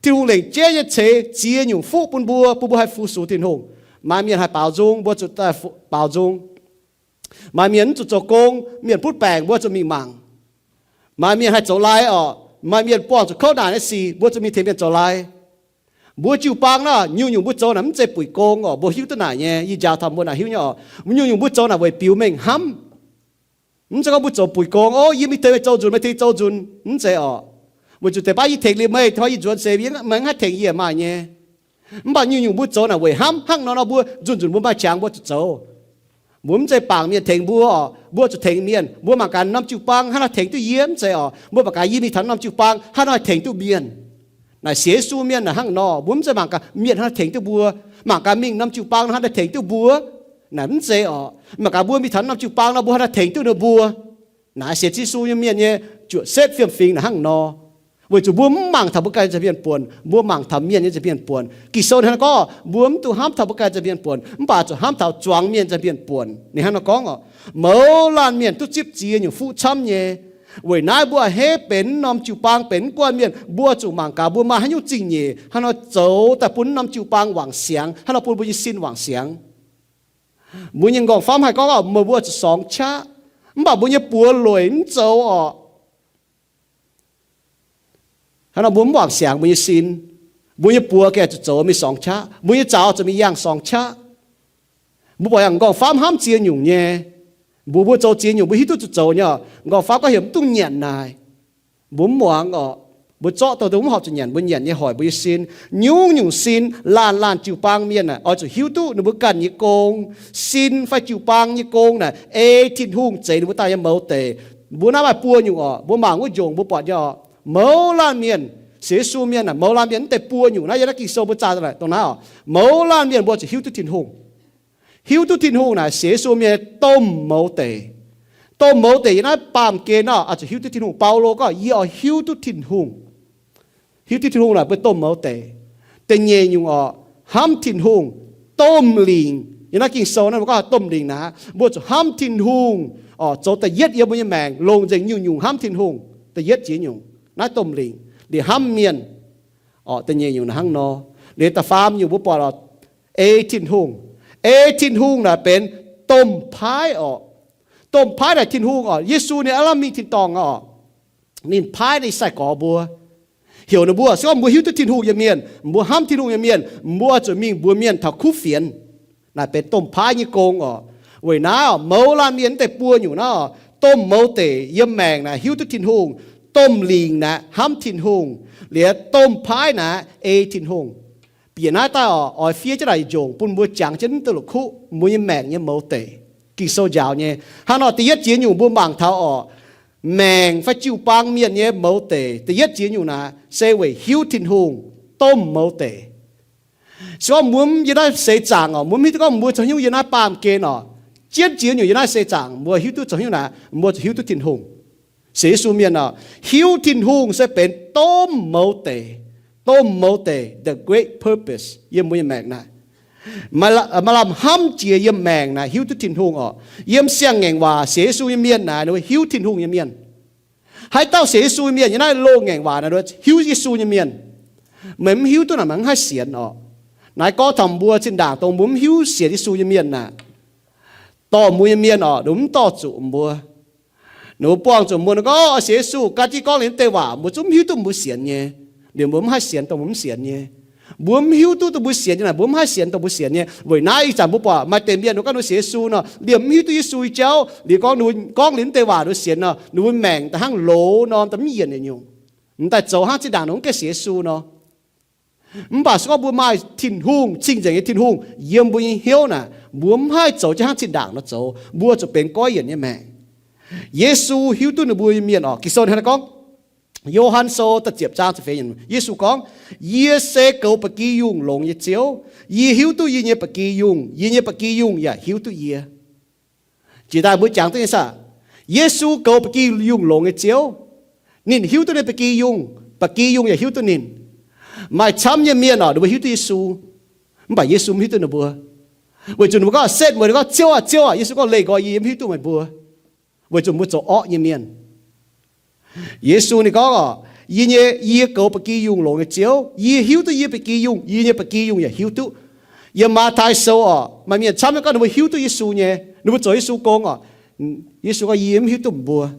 Tin-Hungh lengc jeiv nyei ceix ziex nyungc fuqv bun mbuo, bun mbuo haih fu-sux Tin-Hungh. Maaih mienh haih baaux nzung, mbuo zuqc daaih baaux nzung. Maaih mienh mv zuqc zoux gong, mienh butv baengc, mbuo zuqc mingh mangc. Maaih mienh haih zoux lai orqc, maaih mienh buangh zuqc kouv naanc nyei sic, mbuo zuqc mingh tengx mienh zoux lai. Mbuo jiu-baang naaic, nyungc-nyungc mbuo zoux naaic mv zeiz buic gong orqc, mbuo hiuv duqv naaic nyei, yie njaaux taux mbuo naaic hiuv nyei orqc. Nyungc-nyungc mbuo zoux naaic weic biux mengh hnamv. Mv zeiz gorngv mbuo zoux buic gong, o, yie mingh tengx meih zoux nzunc, meih tengx zoux nzunc, mv zeiz orqc. Weic zuqc deix baav yie tengx liuz meih, taux yie nzuonx seix meih mv haih tengx yie maaih nyei. Mv baac nyungc-nyungc mbuo zoux naaic weic hnamv hnangv nor nor mbuo nzunc-nzunc mbuo maaih qangx mbuo zuqc zoux. Mbuo mv zeiz bangc mienh tengx mbuo orqc, mbuo zuqc tengx mienh. Mbuo mangc gaax norm jiu-baang hnangv naaiv tengx duqv yie, mv zeiz orqc. Mbuo mangc gaax yie mingh taux norm jiu-baang hnangv naaiv tengx duqv mienh. Naaic sienx Yesu mienh naaic hnangv nor, mbuo mv zeiz mangc gaax mienh hnangv naaiv tengx duqv mbuo, mangc gaax mingh norm jiu-baang hnangv naaiv tengx duqv mbuo. Naaic mv zeiz orqc. Mangc gaax mbuo mingh taux norm jiu-baang nor mbuo hnangv naaiv tengx duqv ninh mbuo. Naaic sienx Yesu nyei mienh nyei juoqc setv fiem-fingx naaic hnangv nor. Weic zuqc mbuo mv mangc taux mbuo ganh nyei nza'hmien buonc, mbuo mangc taux mienh nyei nza'hmien buonc. Ging-Sou ninh hnangv nor gorngv, mbuo mv dungx hnamv taux mbuo ganh nyei nza'hmien buonc, mv baac zuqc hnamv taux zuangx mienh nza'hmien buonc. Ninh hnangv nor gorngv orqc, mouz laanh mienh duqv zipv ziex nyungc fuqv camv nyei. Weic naaiv mbuo a'hneiv benx norm jiu-baang, benx mv guanh mienh, mbuo zuqc mangc gaax mbuo maaih haaix nyungc zingh nyeic hnangv nor zoux daaih bun norm jiu-baang wangc siangx, hnangv nor bun mbuo nyei sin wangc siangx. Mbuo nyei m'nqorngv-famv haih gorngv orqc, meih mbuo zuqc sorngx qaqv, mv baac mbuo nyei buoz lueic mv zoux orqc. Hnangv nor mbuo mv wangc siangx mbuo nyei sin, mbuo nyei buoz gengh zuqc zoux mingh sorngx qaqv, mbuo nyei zaux zuqc mingh yangh sorngx qaqv. Mbuo buatc yangh m'nqorngv-famv hnamv ziex nyungc nyei. Mbuox mbuo zoux ziex nyungc mbuo hiuv duqv zuqc zoux nyei orqc. M'nqorngv-famv gorngv heuc mv dungx nyanc naaic. Mbuo mv muangx orqc. Mbuo zorqv dongh mv horpc zuqc nyanc, mbuo nyanc nyei hoic mbuo nyei sin. Nyungc-nyungc sin, laanh laanh jiu-baang mienh naaic oix zuqc hiuv duqv ninh mbuo ganh nyei gong. Sin fai jiu-baang nyei gong naaic ei Tin-Hungh zeix ninh mbuo daaih nyei mouz deic. Mbuo naaiv maaih buo nyungc orqc. Mbuo mangc wuov njongc mbuo buatc nyei orqc, mouz laanh mienh, sienx Yesu mienh naaic, mouz laanh mienh mv deix buo nyungc naaiv yiem naaiv Ging-Sou mbuo zaah daaih dongh naaiv orqc. Mouz laanh mienh mbuo zuqc hiuv duqv Tin-Hungh. Hiuv duqv Tin-Hungh naaic sienx Yesu mienh domh mouz deic. Domh mouz deic yiem naaiv baamh gen nor, oix zuqc hiuv duqv Tin-Hungh. Baulo gorngv, yie oix hiuv duqv Tin-Hungh. Hiuv duqv Tin-Hungh naaic mbuo domh mouz deic. Da'nyeic nyungc orqc, hnamv Tin-Hungh, domh lingc. Yiem naaiv Ging-Sou naaiv mbuo gorngv domh lingc naaic, mbuo zuqc hnamv Tin-Hungh orqc, zoux da'yietv yiem mbuo nyei maengc, longc nzengc nyungc-nyungc hnamv Tin-Hungh. Da'yietv jiex nyungc, naaiv domh lingc. Liuz hnamv mienh orqc, da'nyeic nyungc naaic hnangv nor. Liuz da'faam nyungc mbuo buatc orqc, ei Tin-Hungh. Ei Tin-Hungh naaic benx domh paaiv orqc. Domh paaiv naaic Tin-Hungh orqc, Yesu ninh aav lamh mingh tin-dorngh orqc, ninh paaiv ninh sai-gorx mbuo, heuc ninh mbuo, se gorngv mbuo hiuv duqv Tin-Hungh nyei mienh, mbuo hnamv Tin-Hungh nyei mienh, mbuo zuqc mingh mbuox mienh taux kuv fienx. Naaic benx domh paaiv nyei gong orqc. Weic naaiv orqc, mouz laanh mienh mv deix buo nyungc naaiv orqc, domh mouz deic yiem maengc naaic hiuv duqv Tin-Hungh, domh lingc naaic hnamv Tin-Hungh, liuz domh paaiv naaic ei Tin-Hungh. Bieqc naaiv daaih orqc, oix fiev jienv naaic njongc bun mbuo jangx jienv mv duqv la'kuqv mbuo nyei maengc nyei mouz deic. Ging-Sou njaaux nyei. Hnangv nor da'yietv jiex nyungc mbuo mangc taux orqc, maengc fai jiu-baang mienh nyei mouz deic, da'yietv jiex nyungc naaic se weic hiuv Tin-Hungh, domh mouz deic. Se gorngv mbuo mv yiem naaiv seix zaangc orqc, mbuo mv hiuv duqv gorngv mbuo zoux haaix nyungc yiem naaiv baamh gen orqc, jienv jiex nyungc yiem naaiv seix zaangc mbuo hiuv duqv zoux haaix nyungc naaic, mbuo zuqc hiuv duqv Tin-Hungh. Sienx Yesu mienh orqc, hiuv Tin-Hungh se benx domh mouz deic. Domh mouz deic, the great purpose, yiem mbuo nyei maengc naaic. Maaih lamh hnamv jiex yiem maengc naaic hiuv duqv Tin-Hungh orqc. Yiem siang-ngaengc waac sienx Yesu nyei mienh naaic ninh mbuo hiuv Tin-Hungh nyei mienh. Haaix dauh sienx Yesu nyei mienh yiem naaiv loz-ngaengc waac naaic hiuv Yesu nyei mienh. Meih mv hiuv duqv naaic meih mv haih sienx orqc. Naaiv gorngv taux mbuo zinh ndaangc dongh mbuo mv hiuv sienx Yesu nyei mienh naaic, dorh mbuo nyei mienh orqc, ninh mbuo mv dorh zuqc mbuo. Ninh mbuo buangh zuqc mbuo, ninh gorngv oix sienx Yesu, gan jienv gorngv liuz deix waac mbuo zungv mv hiuv duqv mbuo sienx nyei. Liuz mbuo mv haih sienx dongh mbuo mv sienx nyei. Mbuo mv hiuv duqv dongh mbuo sienx nyei naaic, mbuo mv haih sienx dongh mbuo sienx nyei. Weic naaiv ih zanc mbuo buatc maaih deix mienh ninh gorngv ninh sienx Yesu nor, liemh mv hiuv duqv Yesu nyei jauv, liuz gorngv ninh mbuo gorngv liuz deix waac ninh sienx nor, ninh mbuo maengc daaih hnangv loz nor, mv yienc nyei nyungc, mv daaih zoux hnangv zinh ndaangc ninh mv gaengh sienx Yesu nor. Mv baac se gorngv mbuo maaih Tin-Hungh, cing-nzengc nyei Tin-Hungh yiem mbuo nyei hnyouv naaic, mbuo mv haih zoux jienv hnangv zinh ndaangc nor zoux. Mbuo zuqc benx goiv yienc nyei maengc. Yesu hiuv duqv ninh mbuo nyei mienh orqc. Ging-Sou hnangv naaiv gorngv, Yo^han Sou da'ziepc zaang ziepc feix yiemc, Yesu gorngv, Yie se goux ba'gi yungh longx nyei Ziouv. Yie hiuv duqv yie nyei ba'gi yungh, yie nyei ba'gi yungh yaac hiuv duqv yie. Jiex daaih mbuo jangx duqv nyei saah? Yesu goux ba'gi yungh longx nyei Ziouv. Ninh hiuv duqv ninh ba'gi yungh, ba'gi yungh yaac hiuv duqv ninh. Maaih camv nyei mienh orqc, ninh mbuo hiuv duqv Yesu, mv baac Yesu mv hiuv duqv ninh mbuo. Weic zuqc ninh mbuo gorngv setv mueiz, ninh gorngv, Ziouv aah! Ziouv aah! Yesu gorngv, Leih nqoi yie, yie mv hiuv duqv meih mbuo, weic zuqc mbuo zoux orqv nyei mienh. Yesu ninh gorngv orqc, Yie nyei, yie goux ba'gi yungh longx nyei Ziouv. Yie hiuv duqv yie ba'gi yungh, yie nyei ba'gi yungh yaac hiuv duqv. Yiem Matv^tai Sou orqc, maaih mienh camv nyei gorngv ninh mbuo hiuv duqv Yesu nyei, ninh mbuo zoux Yesu gong orqc. Yesu gorngv, Yie mv hiuv duqv mbuo.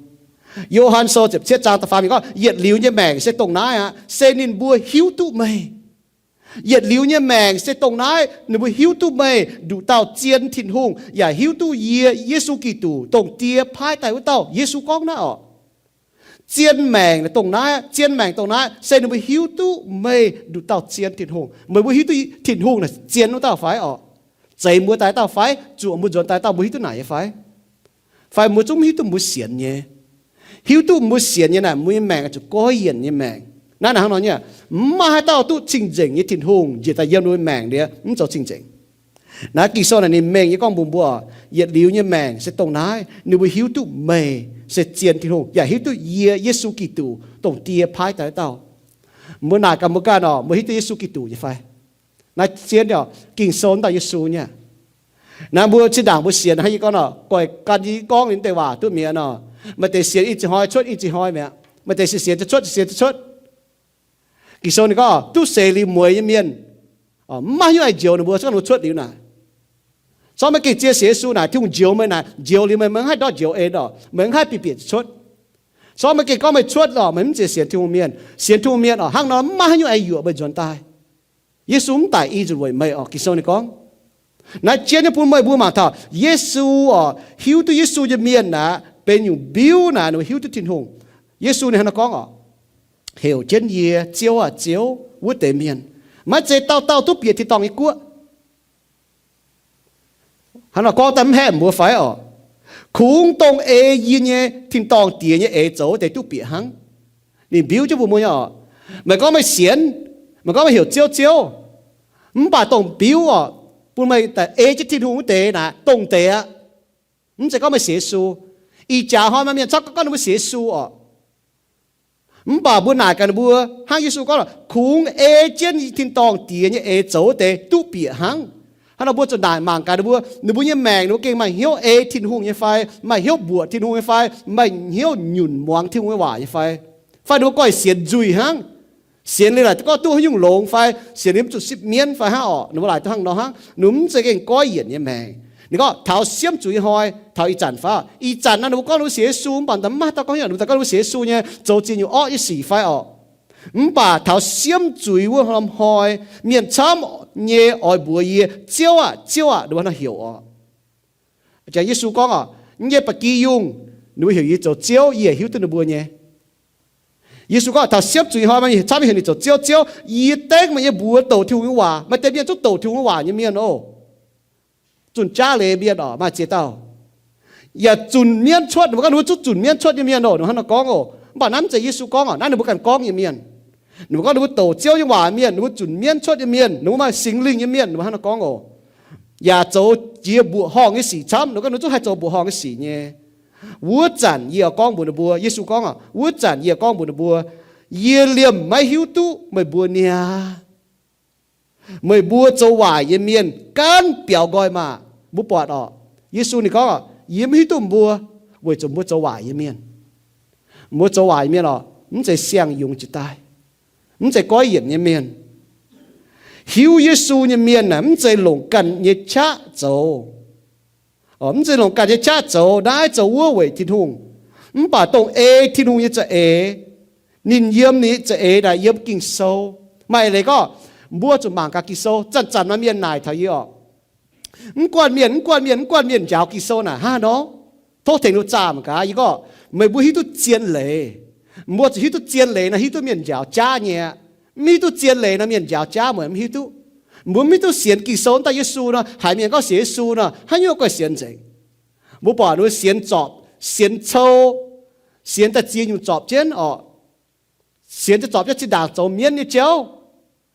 Yo^han Sou ziepc cietv zaang da'faam yiemc gorngv, Yietc liuz nyei maengc se dongh naaiv aqv, se ninh mbuo hiuv duqv meih. Yietc liuz nyei maengc se dongh naaiv, ninh mbuo hiuv duqv meih nduqc dauh zien Tin-Hungh, yaac hiuv duqv yie, Yesu Giduc, dongh Die paaiv daaih wuov dauh. Yesu gorngv naaiv orqc. Zien maengc dongh naaiv, zien maengc dongh naaiv se ninh mbuo hiuv duqv meih nduqc dauh zien Tin-Hungh. Meih mbuo hiuv duqv Tin-Hungh naaic zien wuov dauh fai orqc? Zeix mbuo daaih dauh fai? Zuoqc mbuo nzuonx daaih dauh? Mbuo hiuv duqv naaic nyei fai? Fai mbuo zungv hiuv duqv mbuo sienx nyei? Hiuv duqv mbuo sienx nyei naaic, mbuo nyei maengc zuqc goiv yienc nyei maengc. Naaiv hnangv nor nyei, mv maaih haaix dauh duqv cing-nzengc nyei Tin-Hungh njiec daaih yiem ninh mbuo maengc liuz mv zoux cing-nzengc. Naaiv Ging-Sou naaic ninh mengh nyei gorngv mbuox mbuo, yietc liuz nyei maengc se dongh naaiv, ninh mbuo hiuv duqv meih se zien Tin-Hungh, yaac hiuv duqv yie, Yesu Giduc, dongh Die paaiv daaih wuov dauh. Mbuo naaic gaax mbuo ganh orqc, mbuo hiuv duqv Yesu Giduc nyei fai? Naaiv zien orqc, Ging-Sou wuov dauh Yesu nyei. Naaiv mbuo zinh ndaangc mbuo sienx hnangv yie gorngv nor, goiv gan yie gorngv liuz deix waac duqv mi'aqv nor, maaih deix sienx i ziex hnoi cuotv i ziex hnoi mi'aqv, maaih deix sienx cuotv cuotv, sienx cuotv. Ging-Sou ninh gorngv duqv seix liuz mueiz nyei mienh, mv maaih haaix nyungc haih njoux ninh mbuo, se gorngv ninh mbuo cuotv liuz naaic. Corc meih gengh zien sienx Yesu naaic, Tin-Hungh njoux meih naaic, njoux liuz meih, meih mv haih ndortv njoux en orqc, meih mv haih bieqc bieqc cuotv. Corc meih gengh gorngv meih cuotv orqc, meih mv zeiz sienx Tin-Hungh mienh. Sienx Tin-Hungh mienh orqc, hnangv nor mv maaih haaix nyungc haih yuoqc meih nzuonx daaih. Yesu mv daic i nzunc weic meih orqc, Ging-Sou ninh gorngv. Naaiv jienv nyei bun meih mbuo mangc taux Yesu orqc, hiuv duqv Yesu nyei mienh naaic benx nyungc mbiuv naaic ninh mbuo hiuv duqv Tin-Hungh. Yesu ninh hnangv naaiv gorngv orqc, Heuc jienv yie, Ziouv aah, Ziouv, wuov deix mienh, maiv zeiz dauh dauh duqv bieqc tin-dorngh nyei guoqv. Hnangv nor gorngv daaih mv haeqv mbuo fai orqc? Kungx dongh ei yie nyei tin-dorngh diex nyei eix zoux wuov deix duqv bieqc hnangv. Ninh mbiuv jienv mbuo mbuo nyei orqc. Meih gorngv meih sienx, meih gorngv meih heuc Ziouv, Ziouv, mv baac dongh mbiuv orqc, bun meih ei jienv Tin-Hungh wuov deix naaic dongh deix aqv. Mv zeiz gorngv meih sienx Yesu. Ih jaax hnoi maaih mienh camv gorngv ninh mbuo sienx Yesu orqc. Mv baac mbuo naaic gaax ninh mbuo hnangv Yesu gorngv, kungx ei jienv tin-dorngh Diex nyei eix zoux wuov deix duqv bieqc hnangv. Hnangv nor mbuo zuqc naaic mangc gaax ninh mbuo, ninh mbuo nyei maengc ninh mbuo gengh maaih hnyouv ei Tin-Hungh nyei fai, maaih hnyouv mbuoqc Tin-Hungh nyei fai, maaih hnyouv nyunc muangx Tin-Hungh nyei waac nyei fai, fai ninh mbuo goiv sienx nzuih hnangv. Sienx liuz laaic gorngv duqv haaix nyungc longx fai, sienx liuz mv zuqc sipv mienv fai hnangv orqc. Ninh mbuo laaic duqv hnangv nor hnangv. Ninh mv zeiz gengh goiv yienc nyei maengc. Ninh gorngv taux siemv zuiz hnoi, taux ih zanc fai, ih zanc naaiv ninh mbuo gorngv ninh mbuo sienx Yesu, mv baac mv maaih dauh gorngv haaix nyungc, ninh mbuo daaih gorngv ninh mbuo sienx Yesu nyei, zoux ziex nyungc orqv nyei sic fai orqc. Mv baac taux siemv zuiz wuov norm hnoi, mienh camv nyei oix mbuox yie, Ziouv aah! Ziouv aah! Ninh mbuo hnangv nor heuc orqc. Jangx Yesu gorngv orqc, nyei ba'gi yungh, ninh mbuo heuc yie zoux Ziouv, yie hiuv duqv ninh mbuo nyei. Yesu gorngv taux siemv zuiz hnoi, maaih camv heuc ninh zoux Ziouv, Ziouv, yie dengv meih nyei mbuox douc Tin-Hungh nyei waac. Maaih deix mienh zungv douc Tin-Hungh nyei waac nyei mienh oc. Zunh jaav leiz mienh orqc, maaih ziex dauh yaac zunc mienv cuotv, ninh mbuo gorngv ninh mbuo zungv zunc mienv cuotv nyei mienh oc, ninh hnangv nor gorngv oc. Mv baac naaiv mv zeiz Yesu gorngv orqc, naaiv ninh mbuo ganh gorngv nyei mienh. Ninh mbuo gorngv ninh mbuo douc Ziouv nyei waac mienh, ninh mbuo zunc mienv cuotv nyei mienh, ninh mbuo maaih Singx Lingh nyei mienh, ninh mbuo hnangv nor gorngv oc. Yaac zoux jiex mbuoqc horngh nyei sic camv, ninh mbuo gorngv ninh mbuo zungv haih zoux mbuoqc horngh nyei sic nyei. Wuov zanc yie gorngv mbuox ninh mbuo, Yesu gorngv orqc, wuov zanc yie gorngv mbuox ninh mbuo, yie liemh maiv hiuv duqv meih mbuo niaa. Meih mbuo zoux waaic nyei mienh gaanv biaux nqoi maah! Mbuo buatc orqc, Yesu ninh gorngv, yie mv hiuv duqv mbuo, weic zuqc mbuo zoux waaic nyei mienh. Mbuo zoux waaic nyei mienh orqc, mv zeiz siang-yungz jiex daaih, mv zeiz goiv yienc nyei mienh. Hiuv Yesu nyei mienh aah, mv zeiz longc ganh nyei qaqv zoux. Mv zeiz longc ganh nyei qaqv zoux, naaiv zoux wuov weic Tin-Hungh. Mv baac dongh ei Tin-Hungh nyei za'eix, ninh yiem ninh za'eix naaic yiem Ging-Sou. Maaih leiz gorngv, mbuo zuqc mangc gaax Ging-Sou. Zanc-zanc maaih mienh naaic taux yie orqc, mv guanh mienh, mv guanh mienh, mv guanh mienh njaaux Ging-Sou naaic hnangv haaix nor? Tov tengx ninh zaah mangc gaax. Yie gorngv, meih mbuo hiuv duqv zien leiz. Mbuo zuqc hiuv duqv zien leiz nor, hiuv duqv mienh njaaux jaav nyei aqv. Mv hiuv duqv zien leiz nor, mienh njaaux jaav mueic mv hiuv duqv. Mbuo mv hiuv duqv sienx Ging-Sou daaih Yesu nor, haiz mienh gorngv sienx Yesu nor, haaix nyungc guanh sienx nzengc. Mbuo buatc ninh mbuo sienx zorpc, sienx cou, sienx daaih ziex nyungc zorpc jienv orqc. Sienx daaih zorpc jienv zinh ndaangc zoux mienv nyei jauv.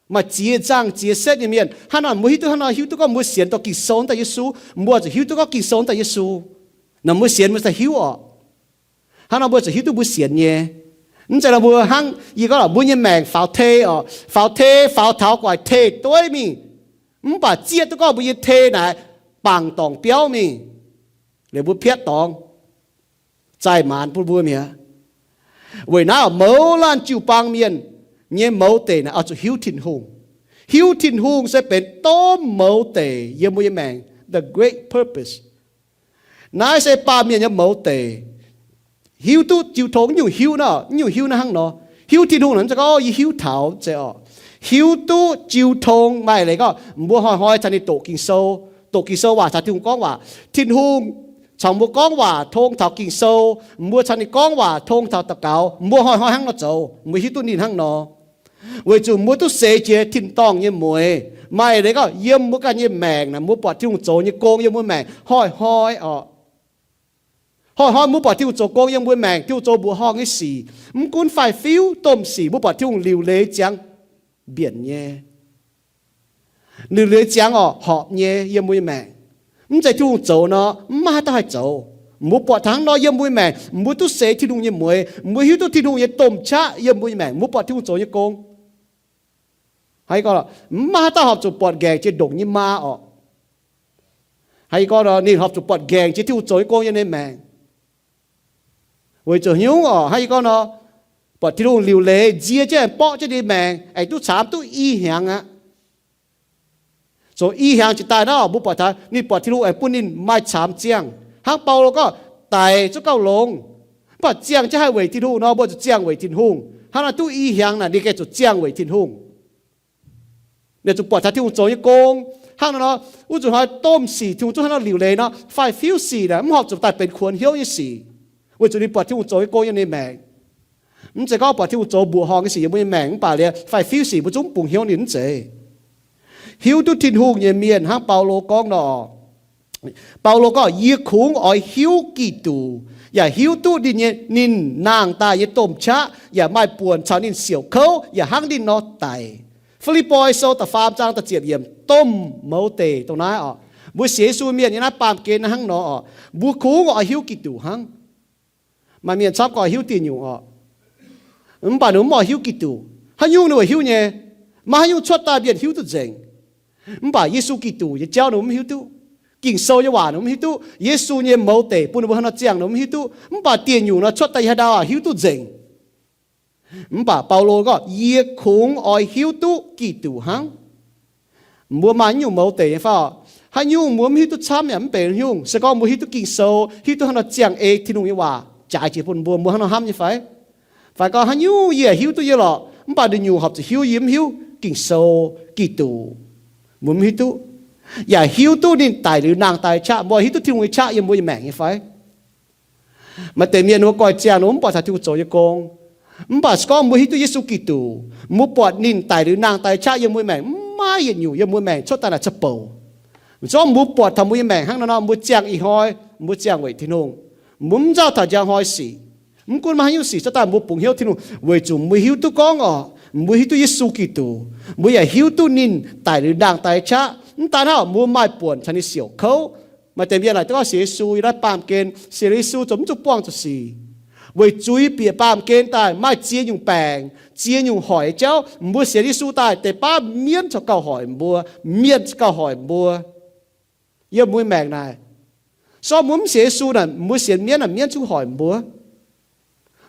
Maaih ziex nzangh ziex setv nyei mienh. Hnangv nor mbuo hiuv duqv, hnangv nor hiuv duqv gorngv mbuo sienx daaih Ging-Sou daaih Yesu. Mbuo zuqc hiuv duqv gorngv Ging-Sou daaih Yesu. Nor mbuo sienx mbuo daaih hiuv orqc. Hnangv nor mbuo zuqc hiuv duqv mbuo sienx nyei. Mv zeiz nor mbuo hnangv yie gorngv mbuo nyei maengc faaux tei orqc, faaux tei faaux taux gu'nguaaic tei dueiv mingh. Mv baac zieqv duqv gorngv mbuo nyei tei naaic bangc dorngc biauv mingh, liuz mbuo piatv dorngx, zaih maanz bun mbuo mi'aqv. Weic naaiv mouz laanh jiu-baang mienh nyei mouz deic naaic oix zuqc hiuv Tin-Hungh. Hiuv Tin-Hungh se benx domh mouz deic yiem mbuo nyei maengc, the great purpose. Naaiv se baamh mienh nyei mouz deic. Hiuv duqv jiu tong nyungc hiuv naaiv, nyungc hiuv naaiv hnangv nor. Hiuv Tin-Hungh naaic mv zeiz gorngv yie hiuv taux, mv zeiz orqc. Hiuv duqv jiu tong maaih leiz gorngv mbuo hnoi-hnoi caux ninh doqc Ging-Sou, doqc Ging-Sou waac caux Tin-Hungh gorngv waac. Tin-Hungh caux mbuo gorngv waac tong taux Ging-Sou, mbuo caux ninh gorngv waac tong taux daux gaux, mbuo hnoi-hnoi hnangv nor zoux, mbuo hiuv duqv ninh hnangv nor. Weic zuqc mbuo duqv seix jiex tin-dorngh nyei mueix. Maaih leiz gorngv yiem mbuo ganh nyei maengc naaic mbuo buatc Tin-Hungh zoux nyei gong yiem mbuo maengc hnoi-hnoi orqc. Hnoi-hnoi mbuo buatc Tin-Hungh zoux gong yiem mbuo maengc, Tin-Hungh zoux mbuoqc horngh nyei sic. Mv gunv faix-fiuv domh sic mbuo buatc Tin-Hungh liuc leiz ziangx mbienc nyei. Liuc leiz ziangx orqc, horpc nyei yiem mbuo nyei maengc. Mv zeiz Tin-Hungh zoux nor, mv maaih haaix dauh haih zoux. Mbuo buatc taux hnangv nor yiem mbuo nyei maengc, mbuo duqv seix Tin-Hungh nyei mueix, mbuo hiuv duqv Tin-Hungh nyei domh qaqv yiem mbuo nyei maengc, mbuo buatc Tin-Hungh zoux nyei gong. Haiz gorngv, mv maaih haaix dauh horpc zuqc buatc nqaengc jiex ndongc nyei maa orqc. Haiz gorngv nor, ninh horpc zuqc buatc nqaengc jiex Tin-Hungh zoux nyei gong yiem ninh maengc. Weic zuqc nyungc orqc, haiz gorngv nor, buatc Tin-Hungh liuc leiz nzie jienv aengx borqv jienv ninh maengc, aengx duqv caamx duqv i hnyangx aqv. Zoux i hnyangx jiex daaih nor, mbuo buatc taux ninh buatc Tin-Hungh aengx bun ninh maaih caamx ziangh. Hnangv Baulo gorngv, daic zungv gauh longx, mv baac ziangh jienv haih weic Tin-Hungh nor, mbuo zuqc ziangh weic Tin-Hungh. Hnangv naaic duqv i hnyangx naaic, ninh gengh zuqc ziangh weic Tin-Hungh. Ninh zuqc buatc taux Tin-Hungh zoux nyei gong. Hnangv nor nor, wuov zuqc hnoi domh sic Tin-Hungh zungv hnangv nor liuc leiz nor, faix-fiuv sic naaic mv horpc zuqc daaih benx kuonx hnyouv nyei sic, weic zuqc ninh buatc Tin-Hungh zoux nyei gong yiem ninh maengc. Mv zeiz gorngv buatc Tin-Hungh zoux mbuoqc horngh nyei sic yiem mbuo nyei maengc, mv baac liuz faix-fiuv sic mbuo zungv mv bungx hnyouv ninh mv zeiz. Hiuv duqv Tin-Hungh nyei mienh hnangv Baulo gorngv nor, Baulo gorngv, yie kungx oix hiuv Giduc, yaac hiuv duqv ninh nyei, ninh nangh daaih nyei domh qaqv, yaac maaih buonc caux ninh siouc kouv yaac hnangv ninh nor daic. Fi^lipv^poi Sou da'faam zaang da'ziepc yiemc, domh mouz deic dongh naaiv oc. Mbuo sienx Yesu mienh yiem naaiv baamh gen naaiv hnangv nor oc, mbuo kungx oix hiuv Giduc hnangv. Maaih mienh camv gorx hiuv dieh nyungc oc, mv baac ninh mv oix hiuv Giduc. Haaix nyungc ninh oix hiuv nyei? Maaih haaix nyungc cuotv daaih mienh hiuv duqv nzengc, mv baac Yesu Giduc nyei jauv ninh mv hiuv duqv. Ging-Sou nyei waac ninh mv hiuv duqv. Yesu nyei mouz deic bun ninh mbuo haaix nor ziangh ninh mv hiuv duqv. Mv baac dieh nyungc nor cuotv daaih yiem haaix ndau hiuv duqv nzengc. Mv baac Baulo gorngv, yie kungx oix hiuv duqv Giduc hnangv. Mbuo maaih nyungc mouz deic nyei fai? Haaix nyungc mbuo mv hiuv duqv camv yaac mv benx nyungc. Se gorngv mbuo hiuv duqv Ging-Sou, hiuv duqv haaix nor ziangh ei Tin-Hungh nyei waac jaaix jiex bun mbuo, mbuo hnangv nor hnamv nyei fai? Fai gorngv haaix nyungc yie hiuv duqv nyei lorqc, mv baac nduqc nyungc horpc zuqc hiuv yie mv hiuv Ging-Sou, Giduc, mbuo mv hiuv duqv. Yaac hiuv duqv ninh daic liuz nangh daaih qaqv, mbuo hiuv duqv Tin-Hungh nyei qaqv yiem mbuo nyei maengc nyei fai? Maaih deix mienh mbuo goiv ziangh ninh mv buatc taux Tin-Hungh zoux nyei gong. Mv baac se gorngv mbuo hiuv duqv Yesu Giduc, mbuo buatc ninh daic liuz nangh daaih qaqv yiem mbuo nyei maengc, mv maaih yietc nyungc yiem mbuo maengc cuotv daaih naaic za'bouc. Se gorngv mbuo buatc taux mbuo nyei maengc hnangv nor nor, mbuo ziangh ih hnoi, mbuo ziangh weic Tin-Hungh, mbuo mv nzauh taux njang hnoi sic. Mv gunv maaih haaix nyungc sic cuotv daaih, mbuo bungx hnyouv Tin-Hungh weic zuqc mbuo hiuv duqv gorngv oc, mbuo hiuv duqv Yesu Giduc, mbuo yaac hiuv duqv ninh daic liuz nangh daaih qaqv. Mv daan hnangv, mbuo maaih buonc caux ninh siouc kouv. Maaih deix mienh laaic duqv gorngv sienx Yesu yiem naaiv baamh gen, sienx Yesu ziouc mv zuqc buangh zuqc sic. Weic zuiz bieqc baamh gen daaih maaih ziex nyungc baengc, ziex nyungc hoic nyei jauv. Mbuo sienx Yesu daaih deix baav mienv caux gauh hoic mbuo, mienh caux gauh hoic mbuo yiem mbuo maengc naaic. Se gorngv mbuo mv sienx Yesu naaic, mbuo sienx mienv naaic, mienv zungv hoic mbuo.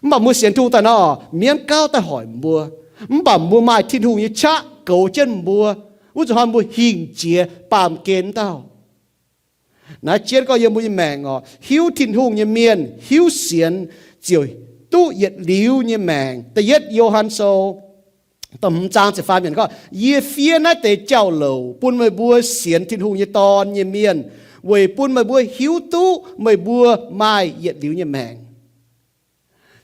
Mv baac mbuo sienx Tin-Hungh daaih nor, mienv gauh daaih hoic mbuo. Mv baac mbuo maaih Tin-Hungh nyei qaqv goux jienv mbuo, wuov zuqc hnoi mbuo hingh jiex baamh gen wuov dauh. Naaiv jienv gorngv yiem mbuo nyei maengc oc, hiuv Tin-Hungh nyei mienh, hiuv sienx, ziouc duqv yietc liuz nyei maengc. Da'yietv Yo^han Sou da'hmz zaang ziepc faam yiemc gorngv, yie fiev naaiv deix jauv-louc bun meih mbuo sienx Tin-Hungh nyei Dorn nyei mienh, weic bun meih mbuo hiuv duqv meih mbuo maaih yietc liuz nyei maengc.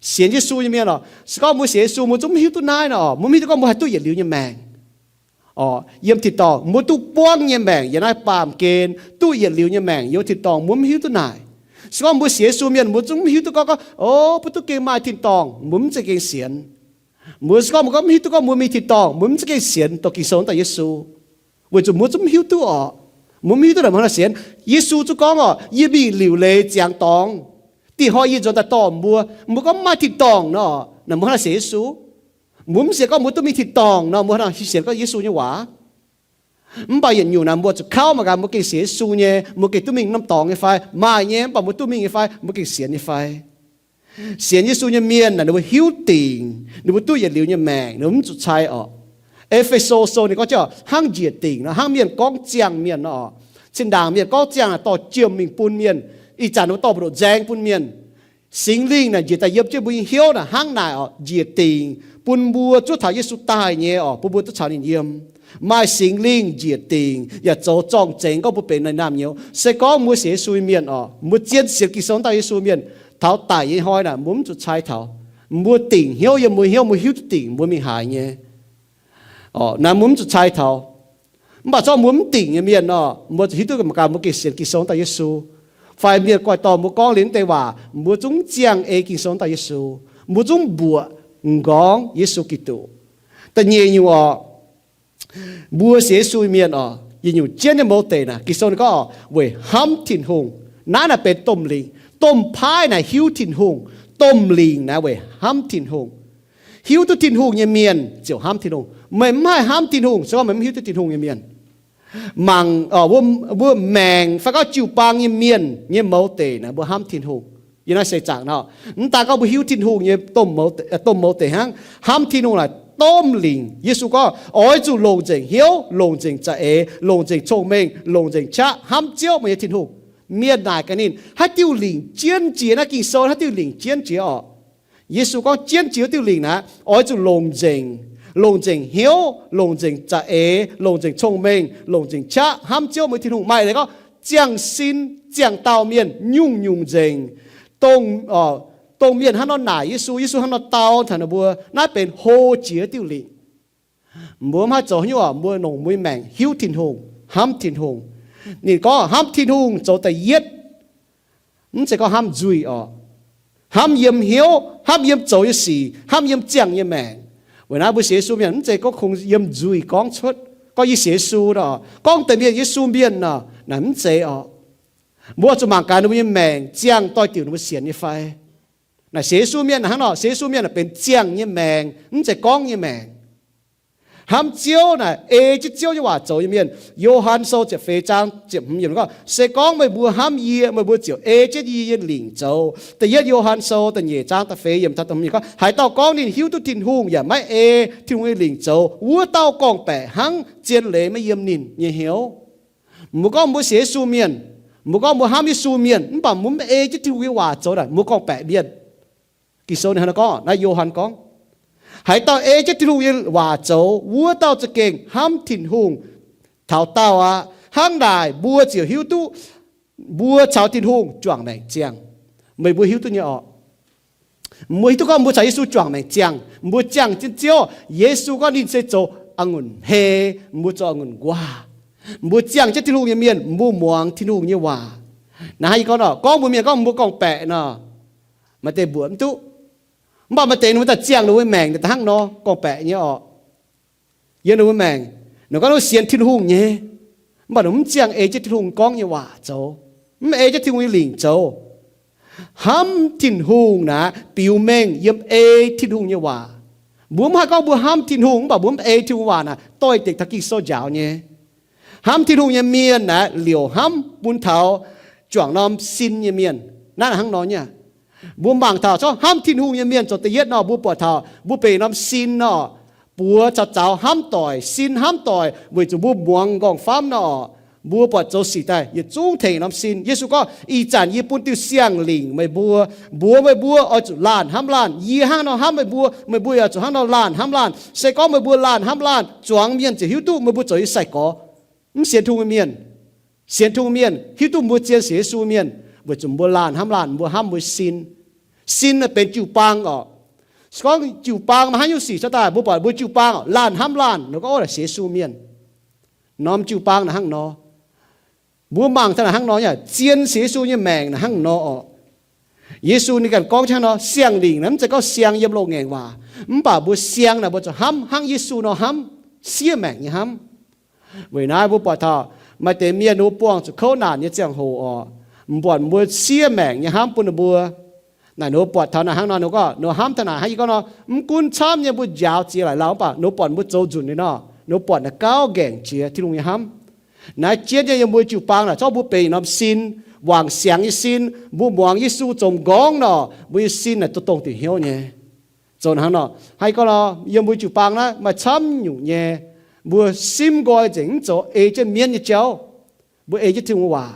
Sienx Yesu nyei mienh oc, se gorngv mbuo sienx Yesu, mbuo zungv mv hiuv duqv naaiv nor, mbuo mv hiuv duqv gorngv mbuo haih duqv yietc liuz nyei maengc. Oc, yiem tin-dorngh mbuo duqv buangv nyei maengc yiem naaiv baamh gen, duqv yietc liuz nyei maengc yiem tin-dorngh, mbuo mv hiuv duqv naaic. Se gorngv mbuo sienx Yesu mienh, mbuo zungv mv hiuv duqv gorngv, o, mbuo duqv gengh maaih tin-dorngh, mbuo mv za'gengh sienx. Mbuo se gorngv mbuo gorngv mv hiuv duqv gorngv mbuo mingh tin-dorngh, mbuo mv za'gengh sienx doqc Ging-Sou daaih Yesu, weic zuqc mbuo zungv mv hiuv duqv oc. Mbuo mv hiuv duqv naaic mbuo hnangv haaix sienx. Yesu zungv gorngv oc, yie mingh liuc leiz ziangx dorngx, dingc hnoi yie nzuonx daaih dorh mbuo. Mbuo gorngv mv maaih tin-dorngh nor, naaic mbuo hnangv haaix sienx Yesu? Mbuo mv sienx gorngv mbuo duqv mingh tin-dorngh nor, mbuo hnangv haaix sienx gorngv Yesu nyei waac? Mv baac yietc nyungc naaic mbuo zuqc kauv mangc gaax, mbuo gengh sienx Yesu nyei, mbuo gengh duqv mingh norm dorngx nyei fai? Maaih nyei, mv baac mbuo duqv mingh nyei fai? Mbuo gengh sienx nyei fai? Sienx Yesu nyei mienh naaic ninh mbuo hiuv dingc, ninh mbuo duqv yietc liuz nyei maengc, ninh mbuo mv zuqc cai oc. E^fe^so Sou ninh gorngv jienv hnangv njiec dingc nor, hnangv mienh gorngv ziangh mienh nor. Zinh ndaangc mienh gorngv ziangh naaic dorh jiem mingh bun mienh, ih zanc ninh mbuo dorh mbu'ndongx nzaeng bun mienh. Singx Lingh naaic njiec daaih yiem jienv mbuo nyei hnyouv naaic hnangv naaic oc, njiec dingc bun mbuo zuov taux Yesu daaih nyei oc, bun mbuo duqv caux ninh yiem. Maaih Singx Lingh njiec dingc yaac zoux zorng-zengx gorngv mbuo benx ninh naamh nyouz. Se gorngv mbuo sienx Yesu nyei mienh oc, mbuo zien sienx Ging-Sou dauh Yesu mienh, taux daic nyei hnoi naaic mbuo mv zuqc cai taux. Mbuo dingc hnyouv yiem mbuo hnyouv, mbuo hiuv duqv dingc mbuo mingh haaix nyei. Oc, naaiv mbuo mv zuqc cai taux. Mv baac zorqv mbuo mv dingc nyei mienh nor, mbuo zuqc hiuv duqv mangc gaax mbuo gengh sienx Ging-Sou dauh Yesu. Fai mienh guaih dorh mbuo gorngv liuz naaiv deix waac, mbuo zungv ziangh ei Ging-Sou dauh Yesu. Mbuo zungv mbuoqc m'nqorngv Yesu Giduc. Da'nyeic nyungc oc, mbuo sienx Yesu mienh oc, yietc nyungc jienv nyei mouz deic naaic, Ging-Sou ninh gorngv oc, weic hnamv Tin-Hungh. Naaiv naaic benx domh lingc. Domh paaiv naaic hiuv Tin-Hungh. Domh lingc naaic weic hnamv Tin-Hungh. Hiuv duqv Tin-Hungh nyei mienh ziouc hnamv Tin-Hungh. Meih mv haih hnamv Tin-Hungh se gorngv meih mv hiuv duqv Tin-Hungh nyei mienh. Mangc, mbuo maengc fai gorngv jiu-baang nyei mienh nyei mouz deic naaic mbuo hnamv Tin-Hungh. Yiem naaiv seix zaangc nor, mv daan gorngv mbuo hiuv Tin-Hungh nyei domh mouz deic hnangv. Hnamv Tin-Hungh naaic domh lingc. Yesu gorngv, oix zuqc longc nzengc hnyouv, longc nzengc za'eix, longc nzengc cong-mengh, longc nzengc qaqv hnamv Ziouv meih nyei Tin-Hungh. Mienh naaic gaax ninh, haaix diuh lingc jienv jiex? Naaiv Ging-Sou haaix diuh lingc jienv jiex oc? Yesu gorngv jienv jiex diuh lingc naaic, oix zuqc longc nzengc, longc nzengc hnyouv, longc nzengc za'eix, longc nzengc cong-mengh, longc nzengc qaqv hnamv Ziouv meih Tin-Hungh. Maaih leiz gorngv ziangh sin, ziangh dauh mienh nyungc-nyungc nzengc. Dongh, dongh mienh hnangv nor naaic Yesu, Yesu hnangv nor dau taux ninh mbuo, naaiv benx hlo jiex diuh lingc. Mbuo mv haih zoux haaix nyungc oc, mbuo longc mbuo nyei maengc hiuv Tin-Hungh, hnamv Tin-Hungh. Ninh gorngv hnamv Tin-Hungh zoux da'yietv. Mv zeiz gorngv hnamv nzuih oc. Hnamv yiem hnyouv, hnamv yiem zoux nyei sic, hnamv yiem ziangh nyei maengc. Weic naaiv mbuo sienx Yesu mienh mv zeiz gorngv kungx yiem nzuih gorngv cuotv gorngv yie sienx Yesu nor, gorngv deix mienh Yesu mienh nor, naaic mv zeiz oc. Mbuo zuqc mangc gaax ninh mbuo nyei maengc ziangh doix-diuc ninh mbuo sienx nyei fai. Naaic sienx Yesu mienh hnangv nor, sienx Yesu mienh naaic benx ziangh nyei maengc, mv zeiz gorngv nyei maengc. Hnamv Ziouv naaic ei jienv Ziouv nyei waac zoux nyei mienh. Yo^han Sou ziepc feix zaang ziepc hmz yiemc gorngv, se gorngv meih mbuo hnamv yie, meih mbuo ziouc ei jienv yie nyei lingc zoux. Da'yietv Yo^han Sou da'nyeic zaang da'feix yiemc gorngv, haaix dauh gorngv ninh hiuv duqv Tin-Hungh yaac maiv ei Tin-Hungh nyei lingc zoux, wuov dauh gorngv-baeqc hnangv, zien leiz maiv yiem ninh nyei hnyouv. Mbuo gorngv mbuo sienx Yesu mienh, mbuo gorngv mbuo hnamv Yesu mienh, mv baac mbuo mv ei jienv Tin-Hungh nyei waac zoux naaic, mbuo gorngv-baeqc mienh. Ging-Sou ninh hnangv naaiv gorngv, naaiv Yo^han gorngv, haaix dauh ei jienv Tin-Hungh nyei waac zoux, wuov dauh za'gengh hnamv Tin-Hungh. Taux dauh aqv. Hnangv naaic mbuo ziouc hiuv duqv mbuo caux Tin-Hungh juangc maengc ziangh. Meih mbuo hiuv duqv nyei oc. Mbuo hiuv duqv gorngv mbuo caux Yesu juangc maengc ziangh, mbuo ziangh jienv Ziouv. Yesu gorngv ninh se zoux a'ngunc hei, mbuo zoux a'ngunc nquaah. Mbuo ziangh jienv Tin-Hungh nyei mienh, mbuo muangx Tin-Hungh nyei waac. Naaiv hnangv yie gorngv nor, gorngv mbuo mienh gorngv mbuo gorngv-baeqc nor, maaih deix mbuoqc mv duqv. Mv baac maaih deix ninh mbuo daaih ziangh ninh mbuo maengc daaih hnangv nor gorngv-baeqc nyei oc. Yiem ninh mbuo maengc, ninh gorngv ninh sienx Tin-Hungh nyei, mv baac ninh mv ziangh ei jienv Tin-Hungh gorngv nyei waac zoux, mv ei jienv Tin-Hungh nyei lingc zoux. Hnamv Tin-Hungh naaic biux mengh yiem ei Tin-Hungh nyei waac. Mbuo mv haih gorngv mbuo hnamv Tin-Hungh mv baac mbuo mv ei Tin-Hungh waac naaic doix-dekc taux Ging-Sou njaaux nyei. Hnamv Tin-Hungh nyei mienh naaic liouc hnamv bun taux juangc norm sin nyei mienh. Naaiv hnangv nor nyei. Mbuo mangc taux zorqv hnamv Tin-Hungh nyei mienh zoux da'yietv nor, mbuo buatc taux mbuo benx norm sin nor, buoz caux zaux hnamv doic, sin hnamv doic, weic zuqc mbuo muangx nqorngv-famv nor, mbuo buatc zoux sic daaih yietc zungv tengx norm sin. Yesu gorngv, ih zanc yie bun diuh siang-lingc meih mbuo, mbuox meih mbuo oix zuqc laanh hnamv laanh. Yie hnangv nor hnamv meih mbuo, meih mbuo yaac zuqc hnangv nor laanh hnamv laanh. Se gorngv meih mbuo laanh hnamv laanh, zuangx mienh ziouc hiuv duqv meih mbuo zoux yie sai-gorx. Mv sienx Tin-Hungh mienh, sienx Tin-Hungh mienh hiuv duqv mbuo zien sienx Yesu mienh, weic zuqc mbuo laanh hnamv laanh, mbuo hnamv mbuo sin. Sin benx jiu-baang oc. Se gorngv jiu-baang maiv haaix nyungc sic cuotv daaih, mbuo buatc mbuo jiu-baang oc, laanh hnamv laanh, ninh gorngv, ov, naaic sienx Yesu mienh. Norm jiu-baang naaic hnangv nor. Mbuo mangc taux naaic hnangv nor nyei, zien sienx Yesu nyei maengc naaic hnangv nor oc. Yesu ninh ganh gorngv hnangv nor, siang-lingc naaic mv zeiz gorngv siang yiem loz-ngaengc waac, mv baac mbuo siang naaic mbuo zuqc hnamv hnangv Yesu nor hnamv, siev maengc nyei hnamv. Weic naaiv mbuo buatc taux maaih deix mienh ninh mbuo buangh zuqc kouv naanc nyei ziangh hoc oc, mv buatc mbuo siev maengc nyei hnamv bun ninh mbuo. Naaic ninh mbuo buatc taux naaic hnangv nor, ninh mbuo gorngv, ninh mbuo hnamv taux naaic hnangv yie gorngv nor, mv gunv camv nyei mbuo njaaux ziex laic lauh, mv baac ninh mbuo buatc mbuo zoux nzunc liuz nor, ninh mbuo buatc naaic gauh ngaengc jiex Tin-Hungh nyei hnamv. Naaiv jienv nyei yiem mbuo jiu-baang naaic, zorqv mbuo benx norm sin, wangc siangx nyei sin, mbuo muangx Yesu zoux m'nqorngv nor, mbuo nyei sin naaic dongh dongh diuc hnyouv nyei. Zoux hnangv nor, hnangv yie gorngv nor, yiem mbuo jiu-baang naaiv maaih camv nyungc nyei, mbuo simv nqoi nzengc mv zoux ei jienv mienv nyei jauv. Mbuo ei jienv Tin-Hungh waac.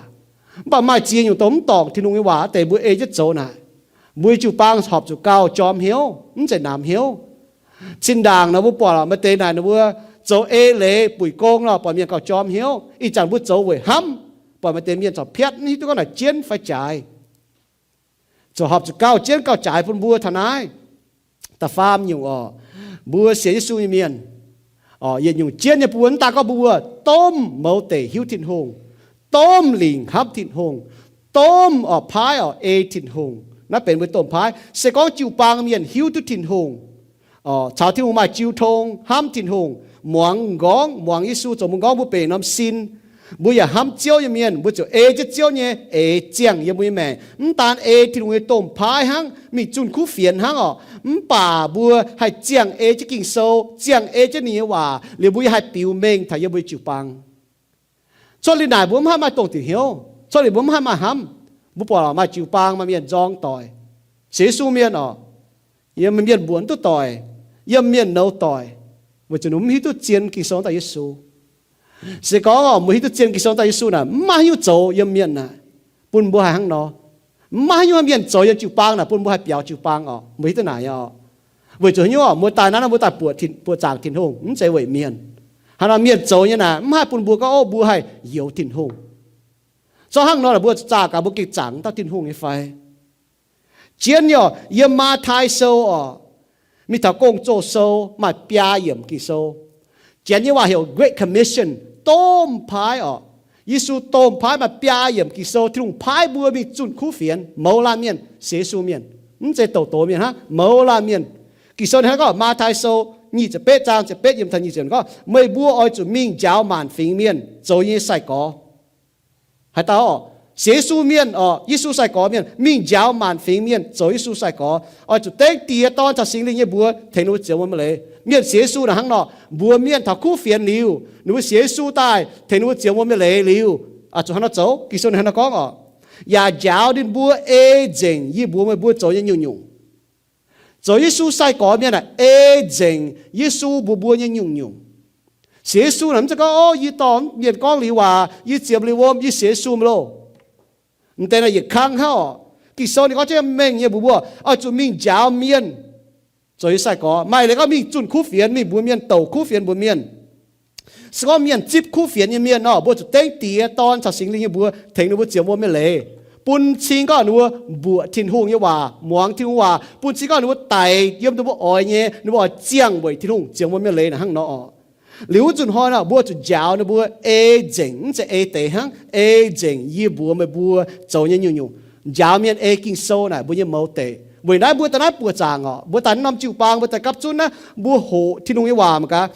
Mv baac maaih ziex nyungc dongh mv dorngc Tin-Hungh nyei waac deix mbuo ei jienv zoux naaic, mbuo jiu-baang horpc zuqc gauh jorm hnyouv, mv zeiz namx hnyouv. Zinh ndaangc nor mbuo buatc maaih deix naaic ninh mbuo zoux ei leiz buic gong nor, buatc mienh gauh jorm hnyouv. Ih zanc mbuo zoux weic hnamv, buatc maaih deix mienh corc piatv, mv hiuv duqv gorngv naaic jienv fai jaaix. Ziouc horpc zuqc gauh jienv gauh jaaix bun mbuo taux naaiv. Da'faam nyungc oc, mbuo sienx Yesu nyei mienh, yietc nyungc jienv nyei bun mbuo mv daan gorngv mbuo domh mouz deic hiuv Tin-Hungh, domh lingc hnamv Tin-Hungh, domh oix paaiv oix ei Tin-Hungh. Naaiv benx mbuo domh paaiv. Se gorngv jiu-baang mienh hiuv duqv Tin-Hungh, caux Tin-Hungh maaih jiu tong, hnamv Tin-Hungh, muangx m'nqorngv, muangx Yesu zoux m'nqorngv, mbuo benx norm sin, mbuo yaac hnamv Ziouv nyei mienh, mbuo ziouc ei jienv Ziouv nyei eix ziangh yiem mbuo nyei maengc. Mv daan ei Tin-Hungh nyei domh paaiv hnangv, mingh zunh kuv fienx hnangv oc, mv baac mbuo haih ziangh ei jienv Ging-Sou, ziangh ei jienv ninh nyei waac liuz, mbuo yaac haih biux mengh taux yiem mbuo nyei jiu-baang. Cuotv liuz naaic mbuo mv haih maaih dongh diuc hnyouv. Cuotv liuz mbuo mv haih maaih hnamv. Mbuo buatc maaih jiu-baang maaih mienh nzorng doic, sienx Yesu mienh oc, yiem mienh mbuoqc duqv doic, yiem mienh nouz doic, weic zuqc ninh mv hiuv duqv zien Ging-Sou daaih Yesu. Se gorngv oc, mbuo hiuv duqv zien Ging-Sou daaih Yesu naaic, mv maaih haaix nyungc zoux yiem mienh naaic bun mbuo haih hnangv nor. Mv maaih haaix nyungc mienh zoux yiem jiu-baang naaic bun mbuo haih biaux jiu-baang oc. Mbuo hiuv duqv naaic oc. Weic zuqc haaix nyungc oc, mbuo daaih naaiv mbuo daaih buoqc zaangc Tin-Hungh, mv zeiz weic mienh. Haaix nor mienh zoux nyei naaic mv haih bun mbuo gorngv, ov, mbuo haih youx Tin-Hungh. Zorqv hnangv nor naaic mbuo zaah gaax mbuo gengh zaangc dauh Tin-Hungh nyei fai? Jienv nyei oc, yiem Matv^tai Sou oc, mingh taux Gong-Zoh Sou maaih biaa yiemc Ging-Sou. Janx nyei waac heuc Great Commission, domh paaiv oc. Yesu domh paaiv maaih biaa yiemc Ging-Sou, Tin-Hungh paaiv mbuo mingh zunh kuv fienx, mouz laanh mienh, sienx Yesu mienh, mv zeiz douc doz mienh hnangv, mouz laanh mienh. Ging-Sou ninh hnangv gorngv Matv^tai Sou nyic ziepc betv zaang ziepc betv yiem taux nyic ziepc gorngv, meih mbuo oix zuqc mingh njaaux maanc fingx mienh zoux yie nyei sai-gorx. Haaix dauh? Sienx Yesu mienh oc, Yesu sai-gorx mienh mingh njaaux maanc fingx mienh zoux Yesu sai-gorx. Oix zuqc dengv Die, Dorn caux Singx Lingh nyei mbuox tengx ninh mbuo zioux wuom nyei leiz. Mienh sienx Yesu naaic hnangv nor, mbuox mienh taux kuv fienx liuz, ninh mbuo sienx Yesu daaih tengx ninh mbuo zioux wuom nyei leiz liuz, zuqc hnangv nor zoux. Ging-Sou ninh hnangv nor gorngv oc, yaac njaaux ninh mbuo ei nzengc yie mbuox meih mbuo zoux nyei nyungc-nyungc. Zoux Yesu sai-gorx mienh aeqv, ei nzengc Yesu mbuox mbuo nyei nyungc-nyungc. Sienx Yesu naaic mv zeiz gorngv, o, yie dorh mienh gorngv liuz waac, yie zioux liuz wuom, yie sienx Yesu mv loh. M'deix naaic yietc kangv hnangv oc. Ging-Sou ninh gorngv jienv mengh nyei mbuox mbuo oix zuqc mingh njaaux mienh zoux yie sai-gorx. Maaih leiz gorngv mingh zunh kuv fienx, mingh mbuox mienh, douc kuv fienx mbuox mienh. Se gorngv mienh zipv kuv fienx nyei mienh nor, mbuo zuqc dengv Die, Dorn caux Singx Lingh nyei mbuox tengx ninh mbuo zioux wuom nyei leiz, bun cing gorngv ninh mbuo mbuoqc Tin-Hungh nyei waac, muangx Tin-Hungh waac, bun cing gorngv ninh mbuo daic yiem ninh mbuo oix nyei, ninh mbuo oix ziangh weic Tin-Hungh zioux wuom nyei leiz naaic hnangv nor oc. Liuz wuov nzunc hnoi nor, mbuo zuqc njaaux ninh mbuo ei nzengc, mv zeiz ei deix hnangv, ei nzengc yie mbuox meih mbuo zoux nyei nyungc-nyungc. Njaaux mienh ei Ging-Sou naaic mbuo nyei mouz deic. Weic naaiv mbuo daaih naaiv buoqc zaangc oc, mbuo daaih norm jiu-baang, mbuo daaih gapv zunv naaiv, mbuo hoqc Tin-Hungh nyei waac mangc gaax.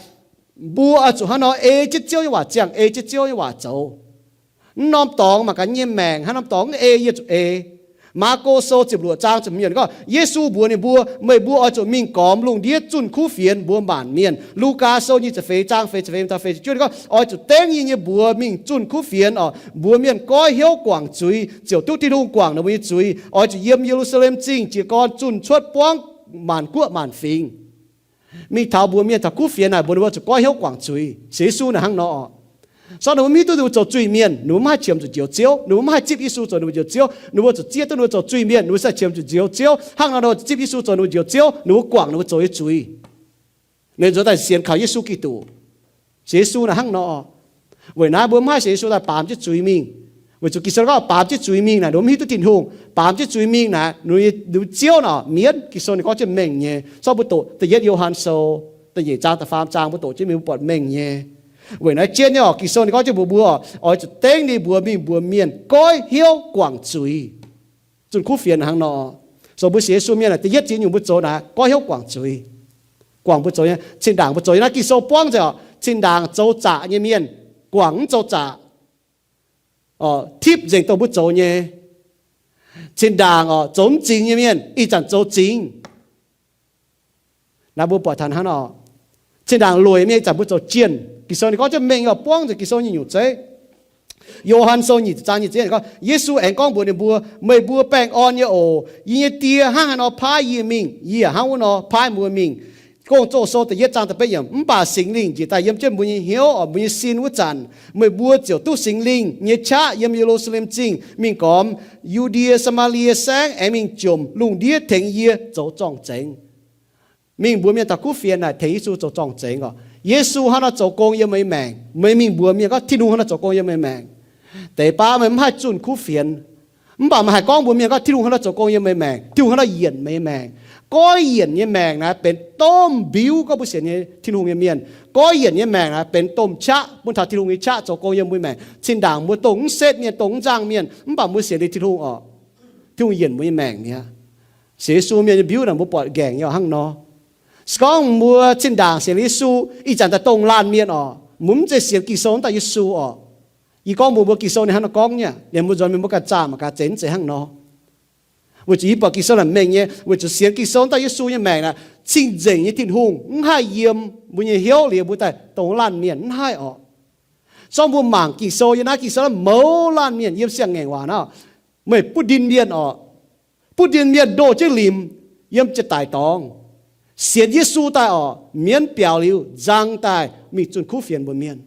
Mbuo oix zuqc hnangv nor ei jienv Ziouv nyei waac ziangh, ei jienv Ziouv nyei waac zoux. Mv norm dorngx mangc gaax nyei maengc hnangv norm dorngx mv ei, yie zuqc ei. Maako Sou ziepc luoqc zaang ziepc hmz gorngv, Yesu mbuox ninh mbuo, meih mbuo oix zuqc mingh gormx lungh ndiev zunh kuv fienx mbuox maanc mienh. Lugaa Sou nyic ziepc feix zaang feix ziepc feix taux feix ziepc juov gorngv, oix zuqc dengv yie nyei mbuox mingh zunh kuv fienx oc, mbuox mienh goiv hnyouv guangc zuiz, ziouc duqv Tin-Hungh guangc ninh mbuo nyei zuiz. Oix zuqc yiem Ye^lu^saa^lem Zingh jiez gorn zunh cuotv buangv maanc guoqv maanc fingx. Mingh taux mbuox mienh taux kuv fienx naaic, mbuox ninh mbuo zuqc goiv hnyouv guangc zuiz. Sienx Yesu naaic hnangv nor oc. Se gorngv ninh mbuo mv hiuv duqv ninh mbuo zoux zuiz-mienh, ninh mbuo mv haih qiemx zuqc njoux Ziouv. Ninh mbuo mv haih zipv Yesu zoux ninh mbuo njoux Ziouv. Ninh mbuo zuqc zieqv duqv ninh mbuo zoux zuiz-mienh, ninh mbuo sai qiemx zuqc njoux Ziouv. Hnangv nor ninh mbuo zipv Yesu zoux ninh mbuo njoux Ziouv, ninh mbuo guangc ninh mbuo zoux nyei zuiz. Ninh mbuo daaih sienx kaux Yesu Giduc. Sienx Yesu naaic hnangv nor. Weic naaiv mbuo mv haih sienx Yesu daaih baamz jienv zuiz mingh. Weic zuqc Ging-Sou gorngv baamz jienv zuiz mingh naaic, ninh mbuo mv hiuv duqv Tin-Hungh. Baamz jienv zuiz mingh naaic, ninh mbuo Ziouv naaic mienv. Ging-Sou ninh gorngv jienv mengh nyei. Zorqv mbuo doqc da'yietv Yo^han Sou da'nyeic zaang da'faam zaang mbuo doqc jienv mingh mbuo buatc mengh nyei. Weic naaiv jienv nyei oc, Ging-Sou ninh gorngv jienv mbuox mbuo oix zuqc dengv ninh mbuox mingh mbuox mienh goiv hnyouv guangc zuiz. Zunh kuv fienx hnangv nor. So mbuo sienx Yesu mienh naaic, da'yietv ziex nyungc mbuo zoux naaic goiv hnyouv guangc zuiz. Guangc mbuo zoux nyei, zinh ndaangc mbuo zoux nyei. Naaiv Ging-Sou buangv nzengc oc, zinh ndaangc zoux zaqc nyei mienh guangc mv zoux zaqc. Tipv nzengc dongh mbuo zoux nyei. Zinh ndaangc oc, zoux mv zingx nyei mienh ih zanc zoux zingx. Naaiv mbuo buatc taux hnangv nor. Zinh ndaangc lueic mienh ih zanc mbuo zoux jienh. Ging-Sou ninh gorngv jienv mengh oc, buangv nzengc Ging-Sou nyei nyungc zeiv. Yo^han Sou nyic zaang nyic ziepc gorngv, Yesu aengx gorngv mbuox ninh mbuo, meih mbuo baengh orn nyei oc. Yie nyei Die hnangv haaix nor paaiv yie mingh, yie yaac hnangv wuov nor paaiv mbuo mingh. Gong-Zoh Sou da'yietv zaang da'betv yiemc, mv baac Singx Lingh njiec daaih yiem jienv mbuo nyei hnyouv oc, mbuo nyei sin wuov zanc, meih mbuo ziouc duqv Singx Lingh nyei qaqv yiem Ye^lu^saa^lem Zingh mingh gormx Yu^ndie, Saa^maa^lie Saengv, aengx mingh jomc lungh ndiev tengx yie zoux zorng-zengx. Mingh mbuox mienh taux kuv fienx naaic tengx Yesu zoux zorng-zengx oc. Yesu hnangv nor zoux gong yiem meih nyei maengc. Meih mingh mbuox mienh gorngv Tin-Hungh hnangv nor zoux gong yiem meih nyei maengc. Deix baav meih mv haih zunh kuv fienx, mv baac meih haih gorngv mbuox mienh gorngv Tin-Hungh hnangv nor zoux gong yiem meih nyei maengc, Tin-Hungh hnangv nor yienc meih nyei maengc. Goiv yienc nyei maengc naaiv benx domh mbiuv gorngv mbuo sienx nyei Tin-Hungh nyei mienh. Goiv yienc nyei maengc naaiv benx domh qaqv bun taux Tin-Hungh nyei qaqv zoux gong yiem mbuo nyei maengc. Zinh ndaangc mbuo dongh mv setv mienh, dongh mv nzangh mienh, mv baac mbuo sienx liuz Tin-Hungh oc, Tin-Hungh yienc mbuo nyei maengc mi'aqv. Sienx Yesu mienh nyei mbiuv naaic mbuo buatc nqaengc nyei oc hnangv nor. Se gorngv mbuo zinh ndaangc sienx Yesu, ih zanc daaih dongh laanh mienh oc, mbuo mv zeiz sienx Ging-Sou daaih Yesu oc. Yie gorngv mbuox mbuo Ging-Sou ninh hnangv nor gorngv nyei, liemh mbuo nzuonx mienh mbuo ganh zaah mangc gaax, zeiz mv zeiz hnangv nor. Weic zuqc yie buatc Ging-Sou naaic mengh nyei, weic zuqc sienx Ging-Sou daaih Yesu nyei maengc naaic, cing-nzengc nyei Tin-Hungh mv haih yiem mbuo nyei hnyouv liuz mbuo daaih dongh laanh mienh mv haih oc. Zorqv mbuo mangc Ging-Sou, yie naaiv Ging-Sou naaiv mouz laanh mienh yiem siang-ngaengc waac naaiv, meih butv ndin mienh oc, butv ndin mienh ndoh jienv limc yiem jiex daic dorngx, sienx Yesu daaih oc, mienv biaux liuz nzang daaih mingh zunh kuv fienx mbuox mienh.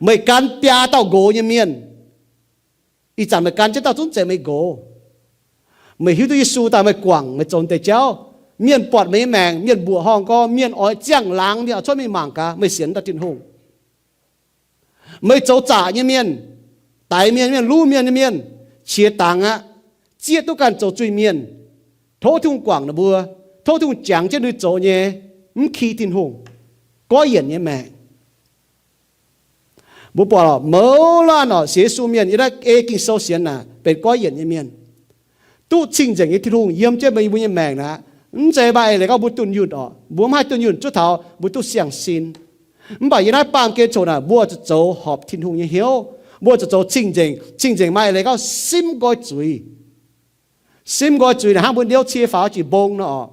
Meih gan biaa dauh nqox nyei mienh. Ih zanc meih gan jienv dauh zungv zeiz meih nqox. Meih hiuv duqv Yesu daaih meih guangc, meih zoux deix jauv, mienh buatc meih nyei maengc, mienh mbuoqc horngh gorx, mienh oix ziangh laangz, mienh oix cuotv mingh mangc gaax meih sienx daaih Tin-Hungh. Meih zoux zaqc nyei mienh, daix mienh, mienh luv mienh nyei mienh, qiex dangx aqv, zieqv duqv ganh zoux zuiz-mienh. Tov Tin-Hungh guangc ninh mbuo, tov Tin-Hungh jangx jienv ninh zoux nyei, mv ki Tin-Hungh, goiv yienc nyei maengc. Mbuo buatc oc, mouz laanh oc, sienx Yesu mienh yiem naaiv ei Ging-Sou sienx naaic benx goiv yienc nyei mienh. Duqv cing-nzengc nyei Tin-Hungh yiem jienv mbuo nyei maengc naaic, Mv zeiz maaih eix leiz gorngv mbuo dunh yunh oc. Mbuo mv haih dunh yunh zuov taux mbuo duqv siang-sin. Mv baac yiem naaiv baamh gen coc naaic, mbuo zuqc zoux horpc Tin-Hungh nyei hnyouv. Mbuo zuqc zoux cing-nzengc. Cing-nzengc maaih eix leiz gorngv simv nqoi zuiz. Simv nqoi zuiz naaic hnangv mbuo niouv cie faaux jiex mbong nor oc.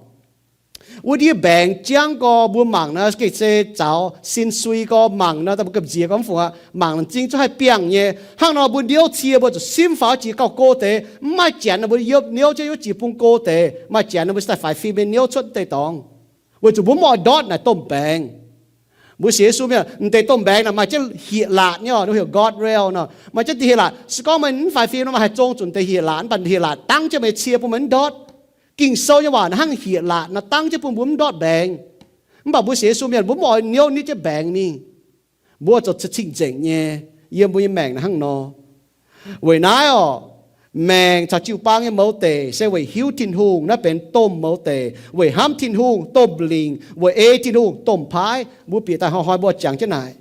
Wuov ndiev mbaengx jangv gorx mbuo mangc nor, gengh se zaux sin sui gorx mangc nor, daaih mbuo gamh nziex gorx mv fungc aqv, mangc zingh zungv haih biangh nyei. Hnangv nor mbuo niouv cie mbuo zuqc simv faaux jiex gauh go deix. Mv maaih janx nor mbuo yiem niouv jienv yuov jiex bung go deix. Maaih janx nor mbuo se daaih faix fim nyei niouv cuotv deix dorngx. Weic zuqc mbuo mv oix ndortv naaic domh mbaengx. Mbuo sienx Yesu mienh, m'deix domh mbaengx naaic maaih jienv hieh laatc nyei oc, ninh heuc guardrail nor. Maaih jienv diuh hieh laatc. Se gorngv meih mv faix fim nor, meih haih zong zuqc m'deix hieh laatc, mv baac hieh laatc dangv jienv meih cie bun meih mv ndortv. Ging-Sou nyei waac naaic hnangv hieh laatc nor, dangv jienv bun mbuo mv ndortv mbaengx. Mv baac mbuo sienx Yesu mienh, mbuo mv oix niouv nitv jienv mbaengx mingh. Mbuo zoux cing-nzengc nyei, yiem mbuo nyei maengc naaic hnangv nor. Weic naaiv oc, maengc caux jiu-baang nyei mouz deic se weic hiuv Tin-Hungh, naaiv benx domh mouz deic, weic hnamv Tin-Hungh, domh lingc, weic ei Tin-Hungh, domh paaiv. Mbuo bieqc daaih hnoi-hnoi mbuo jangx jienv naaic.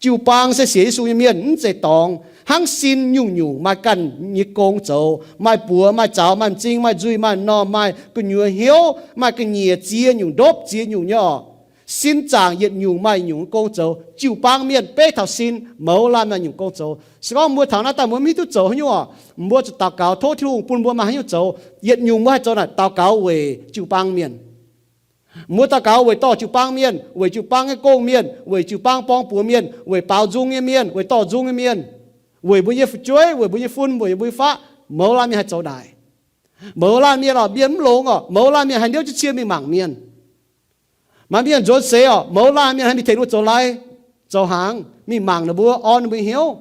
Jiu-baang se sienx Yesu nyei mienh mv zeiz dorngx. Hnangv sin nyungc-nyungc maaih ganh nyei gong zoux, maaih buoz, maaih zaux, maaih m'zing, maaih nzuih, maaih m'normh, maaih gu'nyuoz hnyouv, maaih ga'nyiec ziex nyungc, ndopv ziex nyungc nyei oc. Sin zaangc yietc nyungc maaih nyungc gong zoux. Jiu-baang mienh beiv taux sin mouz laanh maaih nyungc gong zoux. Se gorngv mbuo taux naaiv daaih mbuo mv hiuv duqv zoux haaix nyungc oc, mbuo zuqc daux gaux tov Tin-Hungh bun mbuo maaih haaix nyungc zoux. Yietc nyungc mbuo haih zoux naaic daux gaux weic jiu-baang mienh. Mbuo daux gaux weic dorh jiu-baang mienh, weic jiu-baang nyei gong-mienh, weic jiu-baang borng-buoz mienh, weic baaux nzung nyei mienh, weic dorh nzung nyei mienh, weic mbuo nyei fu'jueiv, weic mbuo nyei fun, weic mbuo nyei faqv. Mouz laanh mienh haih zoux naaic. Mouz laanh mienh oc, mienh mv longx oc, mouz laanh mienh haih niouv jienv cie mingh mangc mienh. Maaih mienh nzuonx seix oc, mouz laanh mienh haih mingh tengx ninh mbuo zoux lai, zoux hnaangx, mingh mangc ninh mbuo, orn ninh mbuo hnyouv.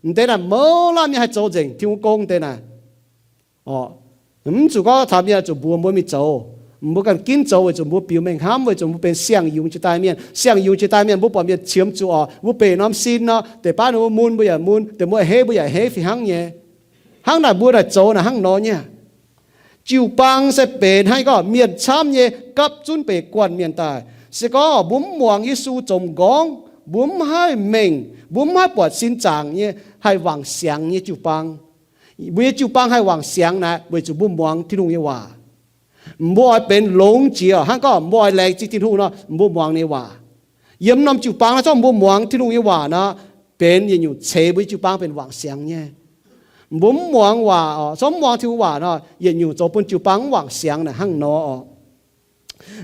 M'deix naaic mouz laanh mienh haih zoux nzengc Tin-Hungh gong m'deix naaic. Mv zuqc gorngv taux mienh zuqc mbuox mbuo mingh zoux. Mbuo ganh ginv zoux weic zuqc mbuo biux mengh hnamv, weic zuqc mbuo benx siang-yungz jiex daaih mienh. Siang-yungz jiex daaih mienh mbuo buatc mienh qiemx zuqc oc, mbuo beic norm sin nor, deix baav ninh mbuo mun mbuo yaac mun, deix mbuo hei mbuo yaac hei fih hnangv nyei. Hnangv naaic mbuo naaic zoux naaic hnangv nor nyei. Jiu-baang se benx hnangv gorngv mienh camv nyei gapv zunv beic guanh mienh daaih. Se gorngv mbuo mv muangx Yesu zoux m'nqorngv, mbuo mv haih mengh, mbuo mv haih buatc sin zaangc nyei haih wangc siangx nyei jiu-baang. Mbuo nyei jiu-baang haih wangc siangx naaic weic zuqc mbuo muangx Tin-Hungh nyei waac. Mbuo oix benx longx jiex hnangv gorngv mbuo oix laengz zingh Tin-Hungh nor, mbuo muangx ninh nyei waac. Yiem norm jiu-baang naaic, zorqv mbuo muangx Tin-Hungh nyei waac nor, benx yietc nyungc ceix mbuo nyei jiu-baang benx wangc siangx nyei. Mbuo mv muangx waac oc, zorqv mv muangx Tin-Hungh waac nor, yietc nyungc zoux bun jiu-baang mv wangc siangx naaic hnangv nor oc.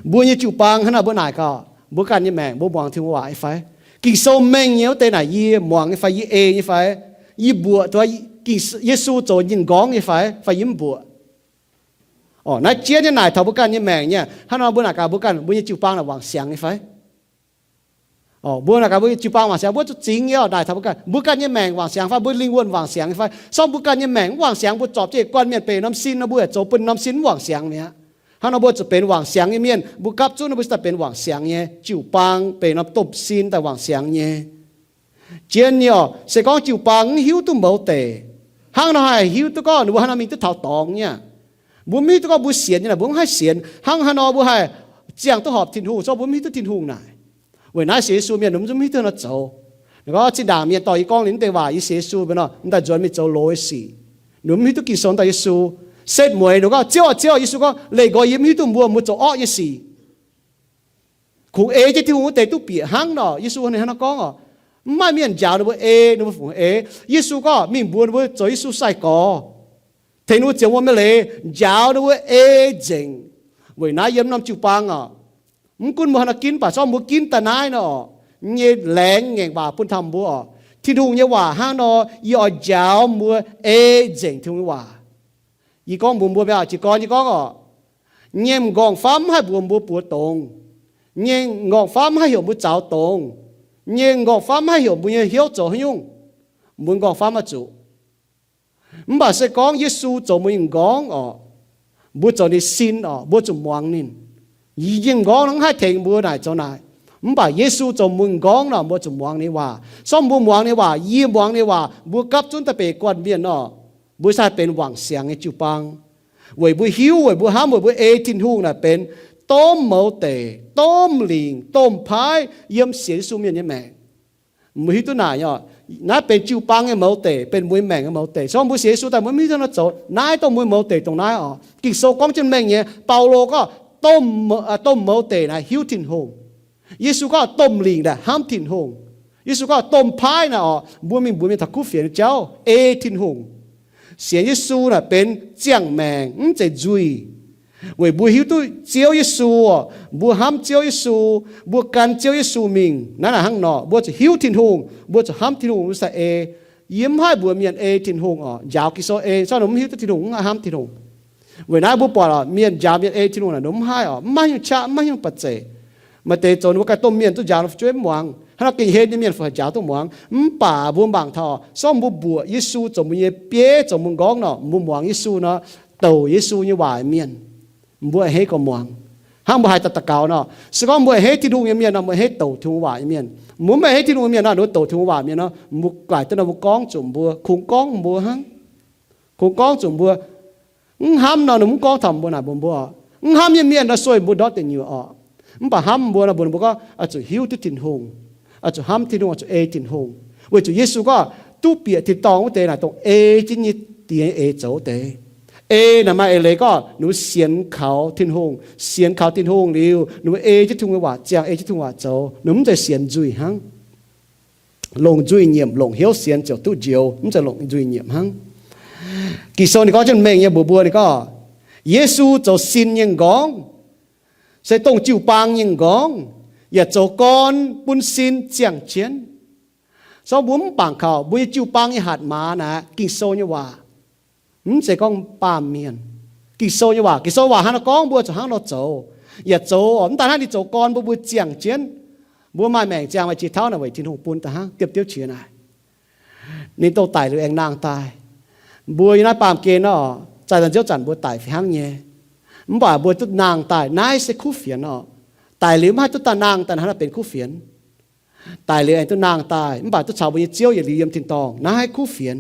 Mbuo nyei jiu-baang hnangv naaic mbuo naaic gaax, mbuo ganh nyei maengc mbuo muangx Tin-Hungh waac nyei fai? Ging-Sou mengh nyei wuov deix naaic yie muangx nyei fai? Yie ei nyei fai? Yie mbuoqc duqv Yesu zoux ninh m'nqorngv nyei fai? Fai yie mv mbuoqc? Oc, naaiv jienv nyei naaic taux mbuo ganh nyei maengc nyei. Hnangv nor mbuo naaic gaax mbuo ganh, mbuo nyei jiu-baang naaic wangc siangx nyei fai? Oc, mbuo naaic gaax mbuo nyei jiu-baang wangc siangx, mbuo zuqc zingx nyei oc, naaic taux mbuo ganh, mbuo ganh nyei maengc wangc siangx fai, mbuo lingh wuonh wangc siangx nyei fai? Sorng mbuo ganh nyei maengc mv wangc siangx, mbuo zorpc jienv guanh mienh beic norm sin nor, mbuo yaac zoux bun norm sin mv wangc siangx mi'aqv. Hnangv nor mbuo zuqc benx wangc siangx nyei mienh. Mbuo gapv zunv nor mbuo daaih benx wangc siangx nyei jiu-baang, beic norm domh sin daaih wangc siangx nyei. Jienv nyei oc, se gorngv jiu-baang mv hiuv duqv mouz deic, hnangv nor haih hiuv duqv gorngv ninh mbuo hnangv nor mingh duqv taux dorngx nyei aqv. Mbuo mv hiuv duqv gorngv mbuo sienx nyei naaic, mbuo mv haih sienx. Hnangv haaix nor mbuo haih ziangh duqv horpc Tin-Hungh, zorqv mbuo mv hiuv duqv Tin-Hungh naaic. Weic naaiv sienx Yesu mienh ninh mbuo mv hiuv duqv nor zoux. Ninh gorngv zinh ndaangc mienh dorh yie gorngv ninh mv deix waac, yie sienx Yesu mienh nor, m'daaih nzuonx mingh zoux loz nyei sic. Ninh mv hiuv duqv Ging-Sou daaih Yesu. Setv mueiz ninh gorngv, Ziouv aah, Ziouv aah. Yesu gorngv, Leih nqoi yie mv hiuv duqv mbuo, mbuo zoux orqv nyei sic. Kungx ei jienv Tin-Hungh wuov deix duqv bieqc hnangv nor. Yesu ninh hnangv nor gorngv oc. Mv maaih mienh njaaux ninh mbuo ei, ninh mbuo fungx eix. Yesu gorngv mingh mbuox ninh mbuo zoux Yesu sai-gorx, tengx ninh mbuo ziouc wuom nyei leiz njaaux ninh mbuo ei nzengc. Weic naaiv yiem norm jiu-baang oc, mv gunv mbuo haaix nor ginv, mv baac zorqv mbuo ginv daaih naaiv nor oc, nyei laengz ngaengc waac bun taux mbuo oc. Tin-Hungh nyei waac hnangv nor, yie oix njaaux mbuo ei nzengc Tin-Hungh nyei waac. Yie gorngv mbuox mbuo mi'aqv, jiez gorn yie gorngv oc, nyei m'nqorngv-famv mv haih mbuox mbuo buoz dongz. Nyei m'nqorngv-famv mv haih heuc mbuo zaux dongz. Nyei m'nqorngv-famv mv haih heuc mbuo nyei hnyouv zoux haaix nyungc. Mbuo m'nqorngv-famv maiv zuqc. Mv baac se gorngv Yesu zoux mbuo nyei m'nqorngv oc, mbuo zoux ninh sin oc, mbuo zuqc muangx ninh. Yie nyei m'nqorngv mv haih tengx mbuo naaic zoux naaic. Mv baac Yesu zoux mbuo m'nqorngv nor, mbuo zuqc muangx ninh waac. Sorng mbuo muangx ninh waac, yie muangx ninh waac, mbuo gapv zunv daaih beic guanh mienh nor, mbuo sai benx wangc siangx nyei jiu-baang. Weic mbuo hiuv, weic mbuo hnamv, weic mbuo ei Tin-Hungh naaic benx domh mouz deic, domh lingc, domh paaiv yiem sienx Yesu mienh nyei maengc. Mbuo hiuv duqv naaic nyei oc, naaiv benx jiu-baang nyei mouz deic, benx mbuo nyei maengc nyei mouz deic. Sorng mbuo sienx Yesu daaih mbuo mv hiuv duqv nor zoux. Naaiv dongh mbuo mouz deic dongh naaiv oc. Ging-Sou gorngv jienv mengh nyei. Baulo gorngv, Domh mouz deic naaic hiuv Tin-Hungh. Yesu gorngv domh lingc naaic hnamv Tin-Hungh. Yesu gorngv domh paaiv naaic oc, mbuo mingh mbuox mienh taux kuv fienx nyei jauv, ei Tin-Hungh. Sienx Yesu naaic benx ziangh maengc, mv zeiz nzuih. Weic mbuo hiuv duqv Ziouv Yesu oc, mbuo hnamv Ziouv Yesu, mbuo gan Ziouv Yesu mingh. Naaiv naaic hnangv nor, mbuo zuqc hiuv Tin-Hungh, mbuo zuqc hnamv Tin-Hungh, mbuo sai ei. Yie mv haih mbuox mienh ei Tin-Hungh oc, njaaux Ging-Sou ei, se ninh mv hiuv duqv Tin-Hungh, mv hnamv Tin-Hungh. Weic naaiv mbuo buatc oc, mienh njaaux mienh ei Tin-Hungh naaic, ninh mv haih oc, mv maaih hnyouv qaqv, mv maaih hnyouv ba'zeic. Maaih deix zoux ninh mbuo ganh domh mienh duqv njaaux nor fu'jueiv mv muangx, hnangv nor gengh hlen nyei mienh fih haic njaaux duqv muangx. Mv baac mbuo mangc taux, se gorngv mbuo mbuoqc Yesu zoux mbuo nyei bieiv, zoux mbuo nqorngv nor, mbuo muangx Yesu nor, douc Yesu nyei waac mienh, mbuo a'hneiv gorngv muangx. Hnangv mbuo haih daux gaux nor, se gorngv mbuo a'hneiv Tin-Hungh nyei mienh nor, mbuo a'hneiv douc Tin-Hungh waac nyei mienh. Mbuo mv a'hneiv Tin-Hungh nyei mienh nor, ninh mbuo douc Tin-Hungh waac mienh nor, mbuo gaaix duqv nor mbuo gorngv zuqc mbuo, kungx gorngv mbuo hnangv. Kungx gorngv zuqc mbuo, mv hnamv nor ninh mv gorngv taux mbuo naaic mbuox mbuo. Mv hnamv nyei mienh nor sueih mbuo ndortv deic nyuoqc oc. Mv baac hnamv mbuo nor mbuox ninh mbuo gorngv, oix zuqc hiuv duqv Tin-Hungh, oix zuqc hnamv Tin-Hungh, oix zuqc ei Tin-Hungh. Weic zuqc Yesu gorngv duqv bieqc tin-dorngh wuov deix naaic dongh ei jienv nyei die eix zoux wuov deix. Ei naaic maaih eix leiz gorngv ninh mbuo sienx kaux Tin-Hungh, sienx kaux Tin-Hungh liuz, ninh mbuo ei jienv Tin-Hungh nyei waac ziangh, ei jienv Tin-Hungh waac zoux, ninh mbuo mv zeiz sienx nzuih hnangv. Longc nzuih nyiemc, longc hnyouv sienx ziouc duqv njoux, mv zeiz longc nzuih nyiemc hnangv. Ging-Sou ninh gorngv jienv mengh nyei mbuox mbuo, ninh gorngv, Yesu zoux sin nyei nqorngv, se dongh jiu-baang nyei nqorngv, yaac zoux gorn bun sin ziangh jienv. Se gorngv mbuo mv bangc kaux mbuo nyei jiu-baang nyei hatc maaz naaic Ging-Sou nyei waac, mv zeiz gorngv baamh mienh. Ging-Sou nyei waac, Ging-Sou waac hnangv nor gorngv, mbuo zuqc hnangv nor zoux. Yaac zoux oc, mv daaih hnangv ninh zoux gorn bun mbuo ziangh jienv. Mbuo maaih maengc ziangh maaih jiex tauv naaic weic Tin-Hungh bun daaih hnangv diepv diouv qiex naaic. Ninh dongh daic liuz aengx nangh daaih. Mbuo yiem naaiv baamh gen nor, zaih daaih nziouv zanc mbuo daic fih hnangv nyei. Mv baac mbuo duqv nangh daaih, naaiv se kuv fienx oc. Daic liuz mv haih duqv daaih nangh daaih hnangv naaiv benx kuv fienx. Daic liuz aengx duqv nangh daaih, mv baac duqv caux mbuo nyei Ziouv yietc liuz yiem tin-dorngh, naaiv kuv fienx.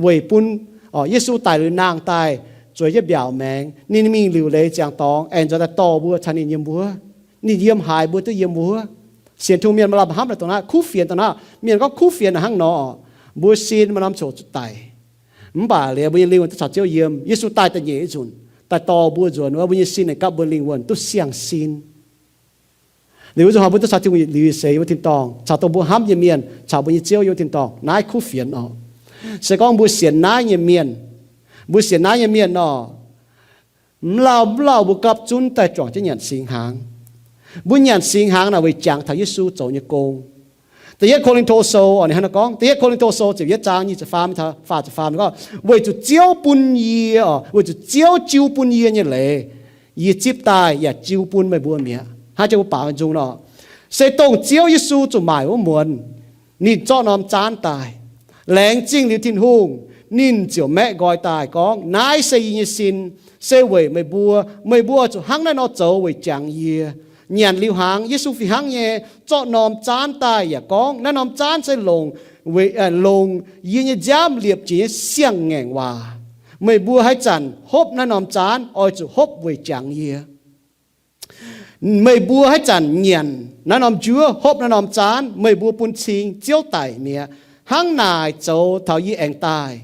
Weic bun, oc, Yesu daic liuz nangh daaih, zueiz jienv mbiaauc maengx, ninh mingh liuc leiz ziangx dorngx, aengx nzuonx daaih dorh mbuo caux ninh yiem wuov. Ninh yiem haaix mbuo duqv yiem wuov. Sienx Tin-Hungh mienh maaih lamh hnamv naaic dongh naaiv, kuv fienx dongh naaiv. Mienh gorngv kuv fienx naaic hnangv nor, mbuo sin maaih norm ziouc zuqc daic. Mv baac liuz mbuo nyei lingh wuonh duqv caux Ziouv yiem, Yesu daaih da'nyeic nzunc, daaih dorh mbuo nzuonx wuov, mbuo nyei sin aengx gapv mbuo lingh wuonh duqv siang-sin. Liuz wuov nzunc hnoi mbuo duqv caux Tin-Hungh liuc seix yiem wuov tin-dorngh, caux dongh mbuo hnamv nyei mienh, caux mbuo nyei Ziouv yiem wuov tin-dorngh, naaiv kuv fienx oc. Se gorngv mbuo sienx naaiv nyei mienh, mbuo sienx naaiv nyei mienh oc, mv lauh mv lauh mbuo gapv zunv daaih juangc jienv nyanc singx hnaangx. Mbuo nyanc singx hnaangx naaic weic jangx taux Yesu zoux nyei gong. Da'yietv Ko^lin^to Sou oc, ninh hnangv naaiv gorngv, da'yietv Ko^lin^to Sou ziepc yietv zaang nyic ziepc faam, faah ziepc faam gorngv, weic zuqc Ziouv bun yie oc, weic zuqc Ziouv jiu bun yie nyei leiz, yie zipv daaih yaac jiu bun meih mbuo mi'aqv. Hnangv jiex mbuo baaux nzung nor, se dongh Ziouv Yesu zuqc maaic wuov muonz, ninh zorqv norm zaanv daaih. Laengz zingh liuz Tin-Hungh, ninh ziouc maeqv nqoi daaih gorngv, naaiv se yie nyei sin, se weic meih mbuo. Meih mbuo oix zuqc hnangv naaiv nor zoux weic jangx yie. Nyanc liuz hnaangx, Yesu fih hnangv nyei zorqv norm zaanv daaih yaac gorngv, naaiv norm zaanv se longc, longc yie nyei nziaamv liepc jiex nyei siang-ngaengc waac. Meih mbuo haaix zanc hopv naaiv norm zaanv, oix zuqc hopv weic jangx yie. Meih mbuo haaix zanc nyanc naaiv norm njuov, hopv naaiv norm zaanv, meih mbuo bun cing Ziouv daic mi'aqv. Hnangv naaic zoux taux yie aengx daaih.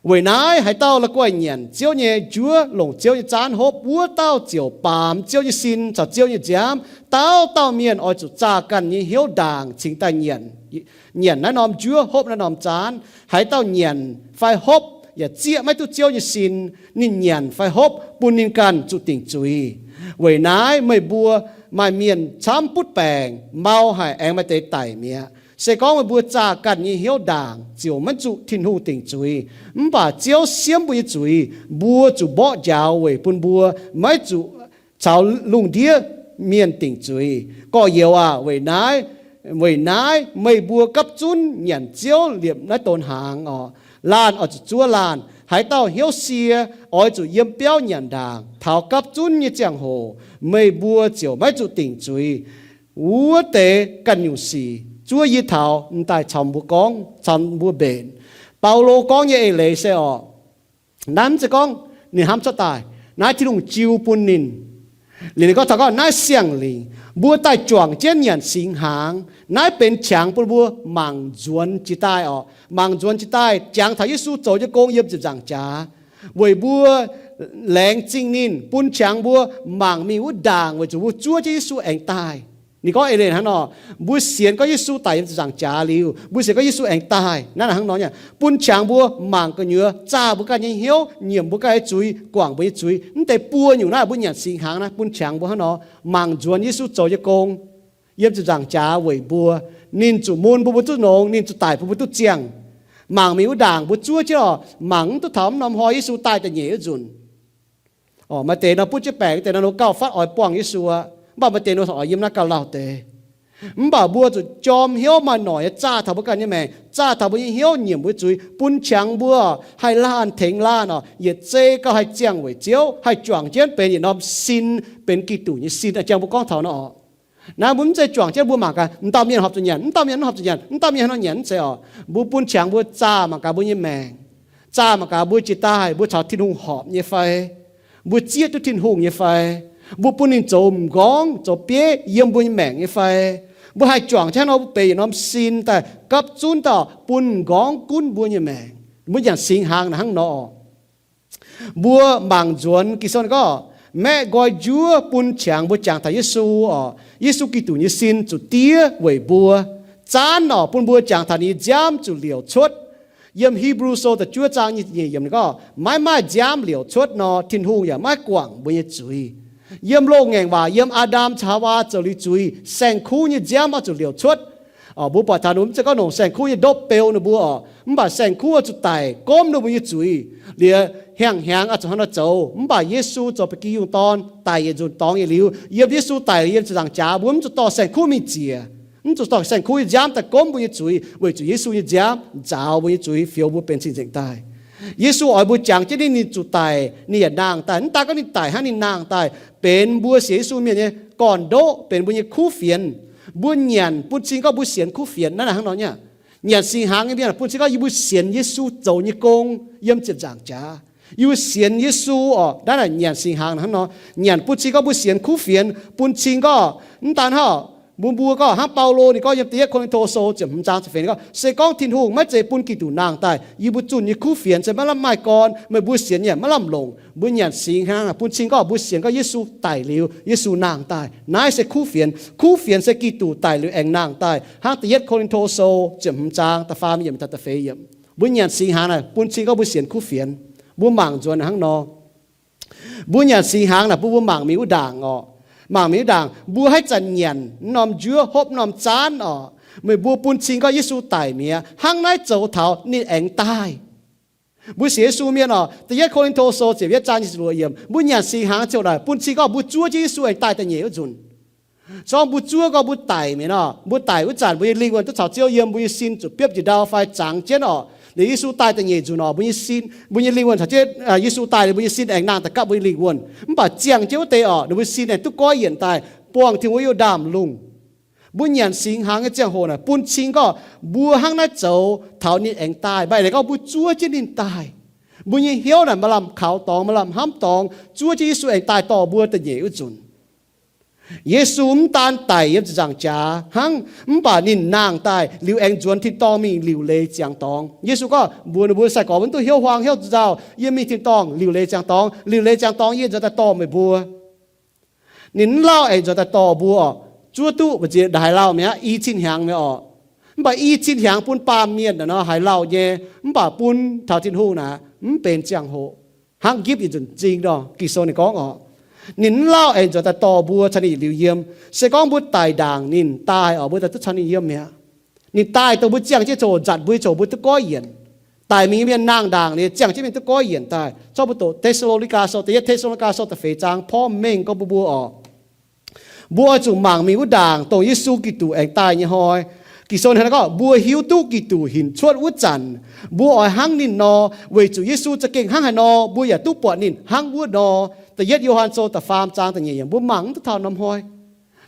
Weic naaiv haaix dauh la'guaih nyanc Ziouv nyei njuov, longc Ziouv nyei zaanv hopv, wuov dauh ziouc baamz Ziouv nyei sin caux Ziouv nyei nziaamv. Dauh dauh mienh oix zuqc zaah ganh nyei hnyouv ndaangc cingx daaih nyanc, nyanc naaiv norm njuov, hopv naaiv norm zaanv. Haaix dauh nyanc fai hopv yaac zieqv maiv duqv Ziouv nyei sin, ninh nyanc fai hopv bun ninh ganh zuqc dingc zuiz. Weic naaiv meih mbuo maaih mienh camv butv baengc, mau haic, aengx maaih deix daic mi'aqv. Se gorngv meih mbuo zaah ganh nyei hnyouv ndaangc ziouc maiv zuqc Tin-Hungh dingc zuiz. Mv baac Ziouv siemv mbuo nyei zuiz, mbuo zuqc mborqv njaaux weic bun mbuo maiv zuqc caux lungh ndiev mienh dingc zuiz. Gorx-youz aac, weic naaiv, weic naaiv meih mbuo gapv zunv nyanc Ziouv liepc naaiv donx hnaangx oc. Laanh oix zuqc zuov laanh. Haaix dauh hnyouv sie, oix zuqc yiem biauv nyanc ndaangc taux gapv zunv nyei ziangh hoc, meih mbuo ziouc maiv zuqc dingc zuiz. Wuov deix ganh nyungc sic zuov yie taux m'daaih caux mbuo gorngv, caux mbuo mbenc. Baulo gorngv nyei eix leiz se oc, naaiv mv zeiz gorngv ninh hnamv cuotv daaih, naaiv Tin-Hungh jiu bun ninh. Liuz ninh gorngv taux gorngv naaiv siang-lingc, mbuo daaih juangc jienv nyanc singx hnaangx. Naaiv benx qangx bun mbuo mangc nzuonx jiex daaih oc, mangc nzuonx jiex daaih jangx taux Yesu zoux nyei gong yiem ziepc nzaangc jaax. weic mbuo laengz zingh ninh, bun qangx mbuo mangc mingh wuov ndaangc weic zuqc mbuo zuov jienv Yesu aengx daaih. Ninh gorngv eix leiz hnangv nor, mbuo sienx gorngv Yesu daic yiem ziepc nzaangc jaax liuz, mbuo sienx gorngv Yesu aengx daaih, naaiv hnangv nor nyei, bun qangx mbuo mangc gu'nyuoz, zaah mbuo ganh nyei hnyouv, nyiemc mbuo ganh nyei zuiz, guangc mbuo nyei zuiz. Mv deix buo nyungc naaiv mbuo nyanc singx hnaangx naaiv bun qangx mbuo hnangv nor mangc nzuonx Yesu zoux nyei gong yiem ziepc nzaangc jaax weic mbuo. Ninh zuqc mun bun mbuo duqv longx, ninh zuqc daic bun mbuo duqv ziangh. Mangc mingh wuov ndaangc mbuo zuov jienv oc, mangc mv duqv taux mv norm hnoi Yesu daaih da'nyeic wuov nzunc. Maaih deix nor butv jienv baengc, deix nor gauh fatv oix buangh Yesu aqv, mv baac maaih deix nor oix yiem naaiv gauh lauh deix. Mv baac mbuo zuqc jorm hnyouv maaih noic nyei zaah taux mbuo ganh nyei maengc, zaah taux mbuo nyei hnyouv, nyiemc mbuo zuiz, bun qangx mbuo haih laanh tengx laanh oc, yietc zei gauh haih ziangh weic Ziouv, haih juangc jienv benx yietc norm sin, benx Giduc nyei sin, jangx mbuo gorngv taux nor oc. Naaiv mbuo mv zeiz juangc jienv mbuo mangc gaax, m'dauh mienh horpc zuqc nyanc, m'dauh mienh horpc zuqc nyanc, m'dauh mienh hnangv nor nyanc, mv zeiz oc. Mbuo bun qangx mbuo zaah mangc gaax mbuo nyei maengc, zaah mangc gaax mbuo jiex daaih mbuo caux Tin-Hungh horpc nyei fai, mbuo zieqv duqv Tin-Hungh nyei fai, mbuo bun ninh zoux m'nqorngv zoux bieiv yiem mbuo nyei maengc nyei fai. Mbuo haih juangc jienv hnangv nor mbuo benx yietc norm sin daaih gapv zunv dauh bun m'nqorngv gunv mbuo nyei maengc. Mbuo nyanc singx hnaangx naaic hnangv nor oc. Mbuo mangc nzuonx Ging-Sou gorngv, maeqv nqoi njuov bun qangx mbuo jangx taux Yesu oc. Yesu Giduc nyei sin zuqc diev weic mbuo. Zaanv oc, bun mbuo jangx taux ninh nyei nziaamv zuqc liouc cuotv. Yiem Hipv^lu Sou da'juov zaang nyic ziepc nyeic yiemc ninh gorngv, maiv maaih nziaamv liouc cuotv nor, Tin-Hungh yaac maiv guangc mbuo nyei zuiz. Yiem loz-ngaengc waac, yiem Aa^ndam caux Haawaa zoux liuz zuiz, saeng-kuv nyei nziaamv oix zuqc liouc cuotv. Mbuo buatc taux mv zeiz gorngv longc saeng-kuv nyei ndopv beu ninh mbuo oc, mv baac saeng-kuv oix zuqc daic gomv ninh mbuo nyei zuiz. Liuz hnyangx-hnyangx oix zuqc hnangv nor zoux. Mv baac Yesu zoux ba'gi yungh dorn daic yietc nzunc dorngx yietc liuz, yiem Yesu daic liuz yiem ziepc nzaangc jaax, mbuo mv zuqc dorh saeng-kuv mingh ziec, mv zuqc dorh saeng-kuv nyei nziaamv daaih gomv mbuo nyei zuiz, weic zuqc Yesu nyei nziaamv nzaaux mbuo nyei zuiz, fioux mbuo benx cing-nzengc daaih. Yesu oix mbuo jangx jienv ninh, ninh zuqc daic, ninh yaac nangh daaih. Mv daan gorngv ninh daic hnangv, ninh nangh daaih, benx mbuo sienx Yesu mienh nyei gorn-ndoqv, benx mbuo nyei kuv fienx. Mbuo nyanc bun cing gorngv mbuo sienx kuv fienx, naaiv hnangv nor nyei. Nyanc singx hnaangx nyei mienh bun cing gorngv yie mbuo sienx Yesu zoux nyei gong yiem ziepc nzaangc jaax. Yie mbuo sienx Yesu oc, naaiv naaic nyanc singx hnaangx hnangv nor. Nyanc bun cing gorngv mbuo sienx kuv fienx, bun cing gorngv mv daan hnangv, mbuo mbuo gorngv hnangv Baulo ninh gorngv yiem Da'yietv Ko^lin^to Sou ziepc hmz zaang ziepc feix ninh gorngv, se gorngv Tin-Hungh maiv zeiz bun Giduc nangh daaih, yie mbuo zunh nyei kuv fienx se maiv lamh maaih gorn. Meih mbuo sienx yaac maiv lamh longc. Mbuo nyanc singx hnaangx bun cing gorngv mbuo sienx gorngv Yesu daic liuz, Yesu nangh daaih. Naaiv se kuv fienx. Kuv fienx se Giduc daic liuz aengx nangh daaih, hnangv Da'yietv Ko^lin^to Sou ziepc hmz zaang da'faam yiemc taux da'feix yiemc. Mbuo nyanc singx hnaangx naaic bun cing gorngv mbuo sienx kuv fienx. Mbuo mangc nzuonx hnangv nor. Mbuo nyanc singx hnaangx naaic bun mbuo mangc mingh wuov ndaangc oc. Mangc mingh wuov ndaangc, mbuo haaix zanc nyanc mv norm njuov, hopv mv norm zaanv oc, meih mbuo bun cing gorngv Yesu daic mi'aqv. Hnangv naaiv zoux taux ninh aengx daaih. Mbuo sienx Yesu mienh oc, Da'yietv Ko^lin^to Sou ziepc yietv zaang nyic ziepc luoqc yiemc, mbuo nyanc singx hnaangx ziouc naaic bun cing gorngv mbuo zuov jienv Yesu aengx daaih da'nyeic wuov nzunc. Se gorngv mbuo zuov gorngv mbuo daic mi'aqv nor, mbuo daic wuov zanc mbuo nyei lingh wuonh duqv caux Ziouv yiem, mbuo nyei sin zuqc biopv njiec ndau fai zangx jienv oc. Liuz Yesu daaih da'nyeic nzunc oc, mbuo nyei sin, mbuo nyei lingh wuonh caux jienv Yesu daaih liuz, mbuo nyei sin aengx nangh daaih gapv mbuo nyei lingh wuonh. Mv baac ziangh jienv wuov deix oc, ninh mbuo sin aengx duqv goiv yienc daaih, buangh Tin-Hungh wuov youh ndaamv-lungh. Mbuo nyanc singx hnaangx nyei ziangh hoc naaic bun cing gorngv mbuo hnangv naaiv zoux taux ninh aengx daaih. Mv baac eix leiz gorngv mbuo zuov jienv ninh daaih. Mbuo nyei hnyouv naaic maaih lamh kaux dorngx, maaih lamh hnamv dorngx, zuov jienv Yesu aengx daaih dorh mbuo da'nyeic wuov nzunc. Yesu mv daan daic yiem ziepc nzaangc jaax hnangv, mv baac ninh nangh daaih liuz aengx nzuonx tin-dorngh mingh liuc leiz ziangx dorngx. Yesu gorngv mbuox ninh mbuo sai-gorx mbuo mv duqv hnyouv huaang hnyouv nzauh, yie mingh tin-dorngh liuc leiz ziangx dorngx, liuc leiz ziangx dorngx yie nzuonx daaih dorh meih mbuo. Ninh mv lauh aengx nzuonx daaih dorh mbuo oc. Zuov duqv mbu'ziex haaix lauh mi'aqv, i cin hnyangx mi'aqv oc. Mv baac i cin hnyangx bun baamh mienh naaic nor haaix lauh nyei, mv baac bun taux Tin-Hungh naaic mv benx ziangh hoc. Hnangv nqipv yietc nzunc m'zing nor, Ging-Sou ninh gorngv oc. Ninh mv lauh aengx nzuonx daaih dorh mbuo caux ninh yietc liuz yiem. Se gorngv mbuo daic ndaangc ninh daaih oc, mbuo daaih duqv caux ninh yiem mi'aqv. Ninh daaih dongh mbuo ziangh jienv coc nzatc mbuo nyei coc mbuo duqv goiv yienc. Daic mingh nyei mienh nangh ndaangc liuz ziangh jienv mienh duqv goiv yienc daaih. Zorqv mbuo doqc Te^saa^lo^ni^gaa Sou, Da'yietv Te^saa^lo^ni^gaa Sou da'feix zaang porv mengh gorngv mbuo mbuo oc. Mbuo oix zuqc mangc mingh wuov ndaangc dongh Yesu Giduc aengx daaih nyei hnoi. Ging-Sou hnangv naaiv gorngv, mbuo hiuv duqv Giduc hinc cuotv wuov zanc, mbuo oix hnangv ninh nor, weic zuqc Yesu za'gengh hnangv haaix nor, mbuo yaac duqv buatc ninh hnangv wuov nor. Da'yietv Yo^han Sou da'faam zaang da'nyeic yiemc, mbuo mangc mv duqv taux norm hnoi.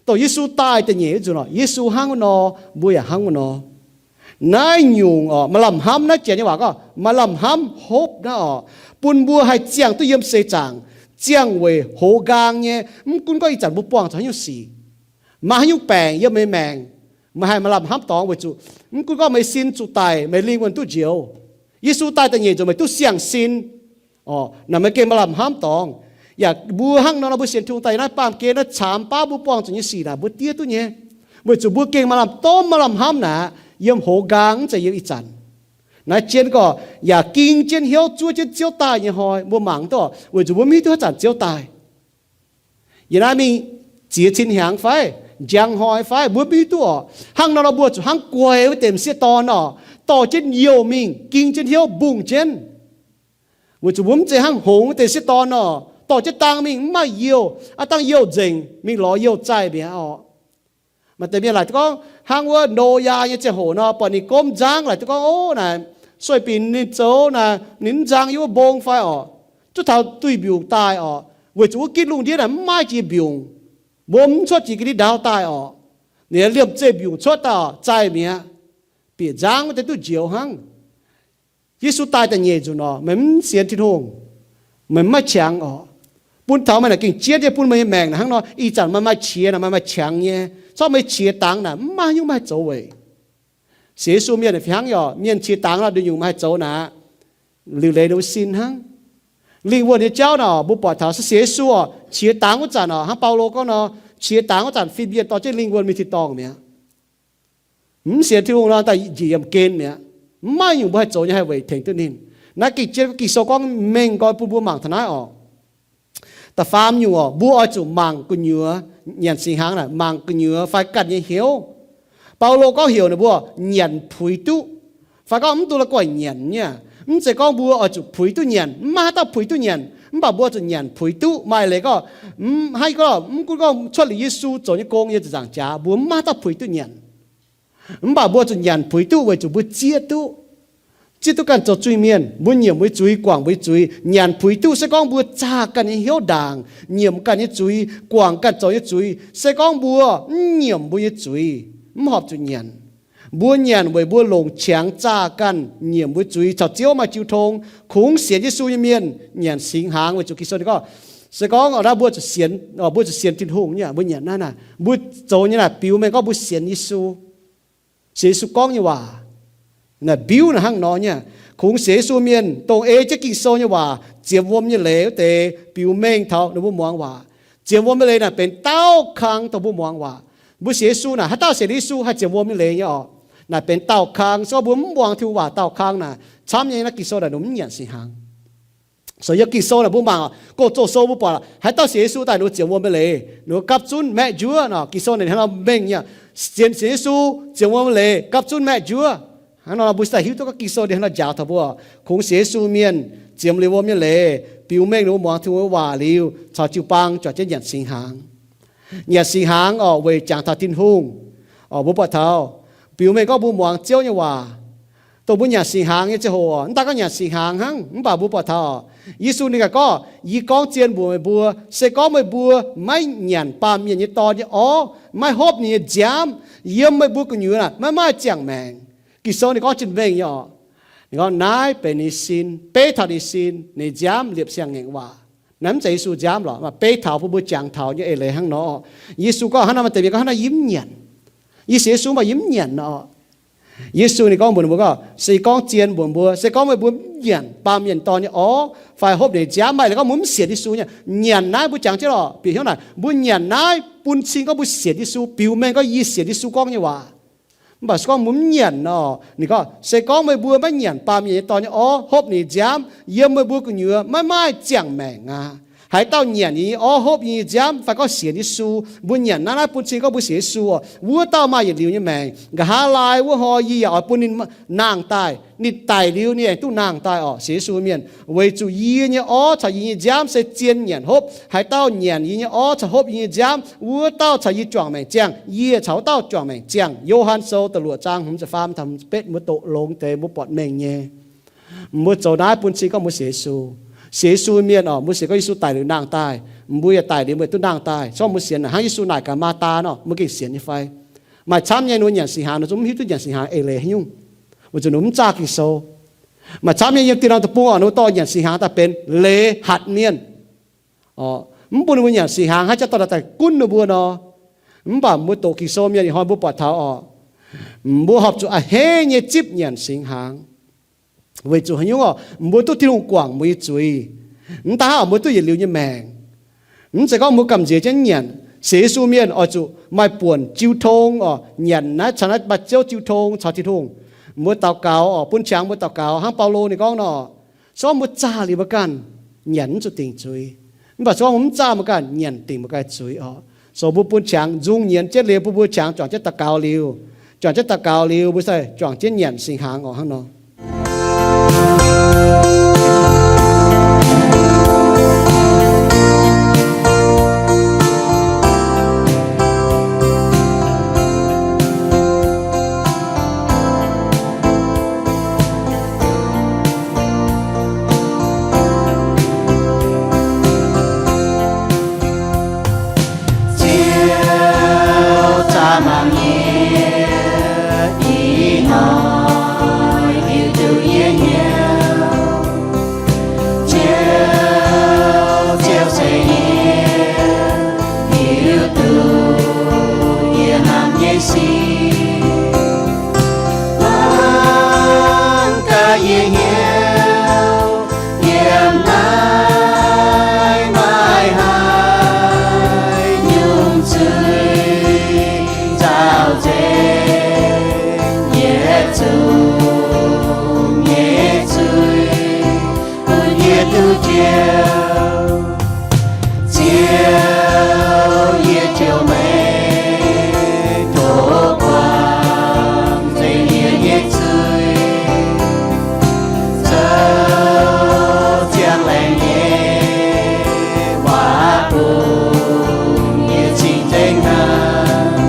Dongh Yesu daaih da'nyeic wuov nzunc oc, Yesu hnangv wuov nor, mbuo yaac hnangv wuov nor. Naaiv nyungc oc, maaih lamh hnamv naaiv janx nyei waac gorngv maaih lamh hnamv hope naaiv oc, bun mbuo haih ziangh duqv yiem seix zaangc, ziangh weic hoz nqaang nyei. Mv gunv gorngv ih zanc mbuo buangh zuqc haaix nyungc sic, maaih haaix nyungc baengc yiem meih maengc, meih haih maaih lamh hnamv dorngx weic zuqc mv gunv gorngv meih sin zuqc daic, meih lingh wuonh duqv njoux. Yesu daaih da'nyeic nzunc meih duqv siang-sin. Naaic meih gengh maaih lamh hnamv dorngx. Yaac mbuo hnangv nor, mbuo sienx Tin-Hungh daaih naaiv baamh gen naaiv caamx baav mbuo buangh zuqc nyei sic naaic mbuo diev duqv nyei. Weic zuqc mbuo gengh maaih lamh domh maaih lamh hnamv naaic, yiem hoz nqaang mv zeiz yiem ih zanc. Naaiv jienv gorqv yaac ging jienv hnyouv zuov jienv Ziouv daaih nyei hnoi mbuo mangc duqv, weic zuqc mbuo mv hiuv duqv haaix zanc Ziouv daaih. Yie naaiv mingh ziex cin hnyangx fai njang hnoi fai mbuo mv hiuv duqv orqc. Hnangv nor nor mbuo zuqc hnangv guaix wuov deix m'sieqv dorn orqc, dorh jienv youh mingh, ging jienv hnyouv mbungh jienv. Weic zuqc mbuo mv zeiz hnangv hngongx wuov deix sieqv dorn orqc, dorh jienv dang mingh mv maaih youh, aav dangh youh nzengc mingh lorz youh zaih mi'aqv orqc. Maaih deix mienh laaic duqv gorngv hnangv wuov Noyaa nyei ziangh hoc nor, buatc ninh gomv nzangv laaic duqv gorngv, Ov, naaic sueih binc ninh zoux naaic ninh mv nzang yiem wuov mbong fai orqc, zuov taux duih mbiungc daaih orqc, weic zuqc wuov gitv lungh ndiev naaic mv maaih jiex mbiungc. Mbuo mv cuotv jiex ga'ndiev ndaauv daaih orqc. Ninh liemh zeih mbiungc cuotv daaih orqc, zaih mi'aqv. Bieqc nzangv wuov deix duqv njoux hnangv. Yesu daaih da'nyeic nzunc orqc, meih mv sienx Tin-Hungh, meih mv maaih qangx orqc. Bun taux meih naaic gengh jienv nyei bun meih nyei maengc naaic hnangv nor, ih zanc meih maaih qiex naaic meih maaih qangx nyei. Corc meih qiex dangx naaic mv maaih nyungc maaih zoux weic. Sienx Yesu mienh fih hnangv orqc, mienh qiex dangx nor nduqc nyungc meih haih zoux naaic, liuc leiz ninh mbuo sin hnangv. Lingh wuonh nyei jauv naaic mbuo buatc taux se sienx Yesu orqc, qiex dangx wuov zanc orqc, hnangv Baulo gorngv nor, qiex dangx wuov zanc fin-mienh dorh jienv lingh wuonh mingh tin-dorngh mi'aqv. Mv sienx Tin-Hungh nor daaih njiec yiemh gen mi'aqv. Mv maaih nyungc mbuo haih zoux nyei haih weic tengx duqv ninh. Naaiv gengh jienv Ging-Sou gorngv mengh nqoi bun mbuo mangc taux naaiv orqc. Da'faam nyungc orqc, mbuo oix zuqc mangc gu'nyuoz, nyanc singx hnaangx naaic mangc gu'nyuoz fai ganh nyei hnyouv. Baulo gorngv heuc ninh mbuo nyanc puix duqv. Fai gorngv mv dungx la'guaih nyanc nyei. Mv zeiz gorngv mbuo oix zuqc puix duqv nyanc, mv maaih haaix dauh puix duqv nyanc, mv baac mbuo zuqc nyanc puix duqv. Maaih leiz gorngv, mv, haaix gorngv, mv gunv gorngv cuotv liuz Yesu zoux nyei gong nyei ziepc nzaangc jaax, mbuo mv maaih haaix dauh puix duqv nyanc. Mv baac mbuo zuqc nyanc puix duqv weic zuqc mbuo zieqv duqv, zieqv duqv ganh zoux zuiz-mienh, mbuo nyiemc mbuo nyei zuiz, guangc mbuo nyei zuiz, nyanc puix duqv. Se gorngv mbuo zaah ganh nyei hnyouv ndaangc, nyiemc ganh nyei zuiz, guangc ganh zoux nyei zuiz, se gorngv mbuo mv nyiemc mbuo nyei zuiz, mv horpc zuqc nyanc. Mbuo nyanc weic mbuo longc qangx zaah ganh nyiemc mbuo zuiz caux Ziouv maaih jiu tong. Kungx sienx Yesu nyei mienh nyanc singx hnaangx weic zuqc Ging-Sou ninh gorngv, se gorngv naaiv mbuo zuqc sienx, mbuo zuqc sienx Tin-Hungh nyei, mbuo nyanc naaiv naaic, mbuo zoux nyei naaic biux mengh gorngv mbuo sienx Yesu. Sienx Yesu gorngv nyei waac. Naaic mbiuv naaic hnangv nor nyei. Kungx sienx Yesu mienh dongh ei jienv Ging-Sou nyei waac, ziemx wuom nyei leiz wuov deix biux mengh taux ninh mbuo muangx waac. Ziemx wuom nyei leiz naaic benx daauh kang dongh mbuo muangx waac. Mbuo sienx Yesu naaic, haaix dauh sienx Yesu haih ziemx wuom nyei leiz nyei orqc? Naaic benx daauh kang. Se gorngv mbuo mv muangx Tin-Hungh waac, daauh kang naaic camv nyei naaiv Ging-Sou naaic ninh mv nyanc singx hnaangx. So yiem Ging-Sou naaic mbuo mangc, go-zoh sou mbuo buatc, haaix dauh sienx Yesu daaih ninh mbuo ziemx wuom nyei leiz, ninh mbuo gapv zunv maeqv njuov nor. Ging-Sou naaic hnangv nor mengh nyei. Sienx, sienx Yesu ziemx wuom nyei leiz gapv zunv maeqv njuov. Hnangv nor mbuo daaih hiuv duqv gorngv Ging-Sou ninh hnangv nor njaaux taux mbuo, kungx sienx Yesu mienh ziemx liuz wuom nyei leiz biux mengh ninh mbuo muangx Tin-Hungh waac liuz caux jiu-baang juangc jienv nyanc singx hnaangx. Nyanc singx hnaangx orqc, weic jangx taux Tin-Hungh. Orqc, mbuo buatc taux, biux mengh gorngv mbuo muangx Ziouv nyei waac, dongh mbuo nyanc singx hnaangx nyei ziangh hoc, mv daaih gorngv nyanc singx hnaangx hnangv, mv baac mbuo buatc taux, Yesu ninh gaax gorngv, Yie gorngv zien mbuox meih mbuo, se gorngv meih mbuo maiv nyanc Baamh Mienh nyei Dorn nyei orv, maiv hopv ninh nyei nziaamv, yiem meih mbuo gu'nyuoz naaic maiv maaih ziangh maengc. Ging-Sou ninh gorngv jiex mengh nyei orqc. Ninh gorngv naaiv benx ninh sin, beiv taux ninh sin, ninh nziaamv liepc siang-ngaengc waac. Naaiv mv zeiz Yesu nziaamv lorqc, mv baac beiv taux bun mbuo jangx taux nyei eix leiz hnangv nor. Yesu gorngv hnangv nor, maaih deix mienh gorngv hnangv nor, yie mv nyanc. Yie sienx Yesu mv baac yie mv nyanc nor. Yesu ninh gorngv mbuox ninh mbuo gorngv, se gorngv zien mbuox mbuo, se gorngv meih mbuo mv nyanc Baamh Mienh Dorn nyei orv fai hopv ninh nziaamv, maaih leiz gorngv mbuo mv sienx Yesu nyei. Nyanc naaiv mbuo jangx jienv lorqc, bieqc hnyouv naaic, mbuo nyanc naaiv bun cing gorngv mbuo sienx Yesu, biux mengh gorngv yie sienx Yesu gorngv nyei waac. Mv baac se gorngv mbuo mv nyanc nor, ninh gorngv, se gorngv meih mbuo maiv nyanc Baamh Mienh nyei Dorn nyei orv hopv ninh nziaamv, yiem meih mbuo gu'nyuoz maiv maaih ziangh maengc aqv. Haaix dauh nyanc yie nyei orv, hopv yie nyei nziaamv, fai gorngv sienx Yesu, mbuo nyanc naaiv, naaiv bun cing gorngv mbuo sienx Yesu orqc, wuov dauh maaih yietc liuz nyei maengc. Nqa'haav laai wuov hnoi yie yaac oix bun ninh nangh daaih. Ninh daic liuz ninh aengx duqv nangh daaih orqc, sienx Yesu mienh. Weic zuqc yie nyei orv caux yie nyei nziaamv se zien nyanc hopv. Haaix dauh nyanc yie nyei orv caux hopv yie nyei nziaamv, wuov dauh caux yie juangc maengc ziangh, yie caux wuov dauh juangc maengc ziangh. Yo^han Sou da'luoqc zaang hmz ziepc faam taux hmz ziepc betv mbuo doqc longx deix mbuo buatc mengh nyei. Mbuo zoux naaiv bun cing gorngv mbuo sienx Yesu. Sienx Yesu mienh orqc, mbuo sienx gorngv Yesu daic liuz nangh daaih, mbuo yaac daic liuz mbuo duqv nangh daaih. Se gorngv mbuo sienx hnangv Yesu naaic gaax Maatv^taa nor, mbuo gengh sienx nyei fai? Maaih camv nyei ninh mbuo nyanc singx hnaangx, ninh zungv mv hiuv duqv nyanc singx hnaangx eix leiz haaix nyungc, weic zuqc ninh mbuo mv zaah Ging-Sou. Maaih camv nyei yiem dieh norm deic-bung orqc, ninh mbuo dorh nyanc singx hnaangx daaih benx leiz hatc mienh. Mv bun ninh mbuo nyanc singx hnaangx, haaix jaax dorh daaih gunv ninh mbuo nor. Mv baac mbuo doqc Ging-Sou mienh ih hnoi mbuo buatc taux orqc, mbuo horpc zuqc a'hneiv nyei zipv nyanc singx hnaangx. Weic zuqc haaix nyungc orqc? Mbuo duqv Tin-Hungh guangc mbuo nyei zuiz. Mv daaih hnangv mbuo duqv yietc liuz nyei maengc. Mv zeiz gorngv mbuo gamh nziex jienv nyanc. Sienx Yesu mienh oix zuqc maaih buonc jiu tong orqc, nyanc naaiv caux naaiv maaih ziouv jiu tong caux Tin-Hungh. Mbuo daux gaux orqc, bun qangx mbuo daux gaux hnangv Baulo ninh gorngv nor, se gorngv mbuo zaah liuz mbuo ganh, nyanc mv zuqc dingc zuiz. Mv baac se gorngv mbuo mv zaah mbuo ganh, nyanc dingc mbuo ganh zuiz orqc. So mbuo bun qangx nzung nyienz jienv liuz, bun mbuo qangx juangc jienv daux gaux liuz, juangc jienv daux gaux liuz mbuo sai juangc jienv nyanc singx hnaangx orqc hnangv nor. Ziouv, zaah mangc yie, ih hnoi hiuv duqv yie hnyouv. Ziouv, Ziouv se yie, hiuv duqv yie hnamv nyei sic. Hnangv gaax yie hnyouv yiem naaiv maaih haaix nyungc zuiz nzauh nzengc, yietc zungv nyei zuiz bun yie duqv njoux. Ziouv, yie njoux meih, tov guangc nzengc yie nyei zuiz. Zoux ziangh laengz nyei waac bun yie cing-nzengc hnamv.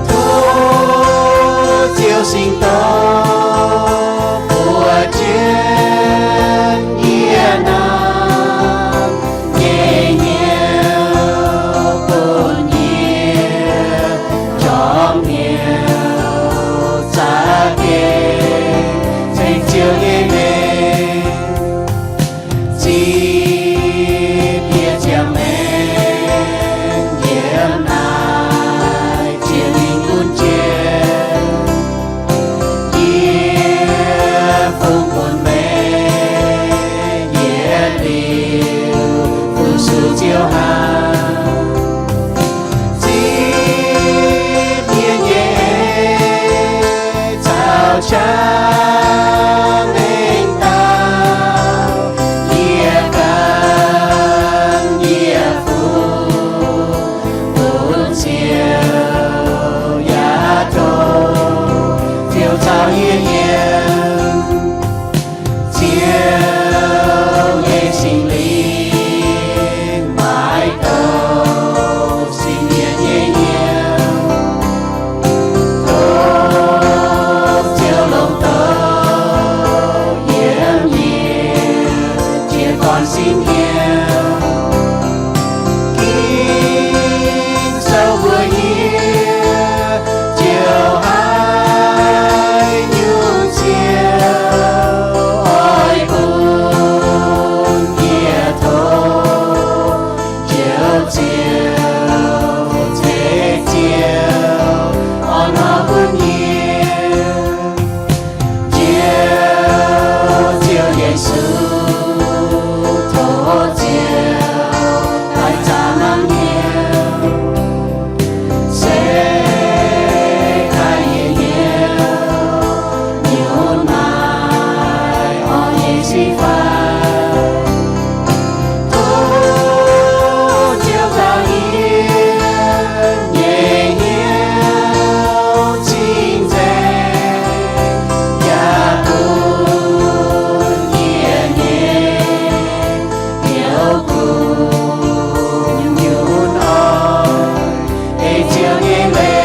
Tov Ziouv Singx Dorn buoz jienv yie hnamv nyei hnyouv, bun yie jorm hnyouv za'gengh ceng Ziouv nyei mengh. Zipv yie ziangh maengc yiem naaiv jiex mingh gunv jiex, yie fungx bun meih yietc liuz fu-sux Ziouv hnangv. Zipv yie nyei caux qaqv mengh dauh, yie ganh yie fungx bun Ziouv, yaac tov Ziouv caux yie yiem. Ziouv nyei Singx Lingh maiv douc sin mienh nyei hnyouv. Tov Ziouv longc douc yiem yie jiez gorn sin hnyouv. Ging-Sou mbuox yie, ziouc haaix nyungc Ziouv oix bun yie tov, Ziouv, Ziouv ceix Ziouv orn-lorqc bun yie. Ziouv, Ziouv Yesu, tov Ziouv daaih zaah mangc yie, se daaih yie hnyouv nyutc maaiz orn-lorqc nyei sic fai. Tov Ziouv nzauh yie nyei hnyouv cing-nzengc, yaac bun yie nyei hnyouv kungx nyutc oix ei Ziouv nyei leiz.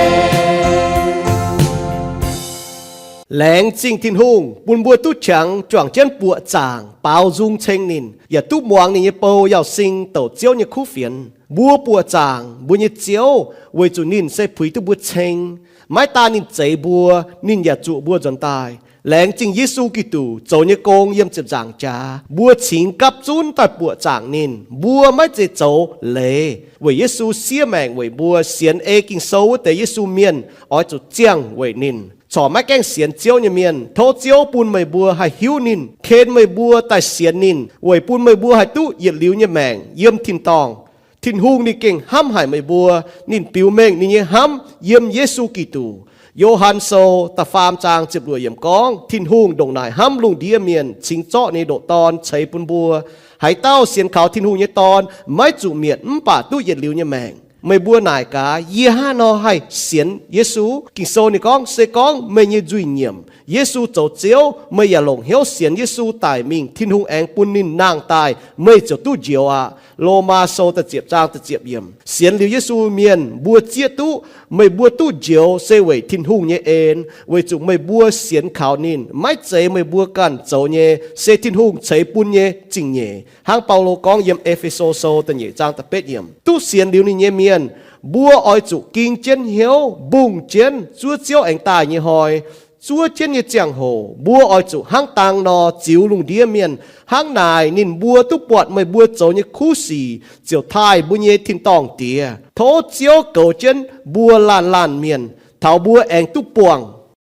Laengz zingh Tin-Hungh bun mbuo duqv qangx juangc jienv buoqc zaangc baaux nzung ceng ninh, yaac duqv muangx ninh nyei bou Yauz Sing douc Ziouv nyei kuv fienx. Mbuo buoqc zaangc mbuo nyei Ziouv weic zuqc ninh se puix duqv mbuo ceng. Maiv daan ninh zeix mbuo, ninh yaac zuqc mbuo nzuonx daaih. Laengz zingh Yesu Giduc zoux nyei gong yiem ziepc nzaangc jaax, mbuo cingx gapv zunv daaih buoqc zaangc ninh. Mbuo maiv zeiz zoux leiz weic Yesu siev maengc weic mbuo. Sienx ei Ging-Sou wuov deix Yesu mienh oix zuqc ziangh weic ninh. corc maiv gaengh sienx Ziouv nyei mienh. Tov Ziouv bun meih mbuo haih hiuv ninh, ken meih mbuo daaih sienx ninh, weic bun meih mbuo haih duqv yietc liuz nyei maengc yiem tin-dorngh. Tin-Hungh ninh gengh hnamv haic meih mbuo. Ninh biux mengh ninh nyei hnamv yiem Yesu Giduc. Yo^han Sou da'faam zaang ziepc luoqc yiemc gorngv, Tin-Hungh ndongc naaic hnamv lungh ndiev mienh, cingx zorqv ninh nyei ndoqc Dorn ceix bun mbuo. Haaix dauh sienx kaux Tin-Hungh nyei Dorn maiv zuqc mietc mv baac duqv yietc liuz nyei maengc. Meih mbuo naaic gaax, yie hnangv haaix nor haih sienx Yesu? Ging-Sou ninh gorngv, se gorngv meih nyei nzuih nyiemc, Yesu zoux Ziouv, meih yaac longc hnyouv sienx Yesu daic mingh, Tin-Hungh aengx bun ninh nangh daaih, meih ziouc duqv njoux aqv. Lomaa Sou da'ziepc zaang da'ziepc yiemc. Sienx liuz Yesu mienh mbuo zieqv duqv, meih mbuo duqv njoux se weic Tin-Hungh nyei en, weic zuqc meih mbuo sienx kaux ninh. Maiv zeiz meih mbuo ganh zoux nyei, se Tin-Hungh ceix bun nyei zingh nyeic. Hnangv Baulo gorngv yiem E^fe^so Sou da'nyeic zaang da'betv yiemc, duqv sienx liuz ninh nyei mienh, mbuo oix zuqc ging jienv hnyouv mbungh jienv zuov Ziouv aengx daaih nyei hnoi. Zuov jienv nyei ziangh hoc mbuo oix zuqc hnangv dang nor ziux lungh ndiev mienh. Hnangv naaic ninh mbuo duqv buatc meih mbuo zoux nyei kuv sic ziouc taaih mbuo nyei tin-dorngh Diex. Tov Ziouv goux jienv mbuo laanh laanh mienh, taux mbuo aengx duqv buangh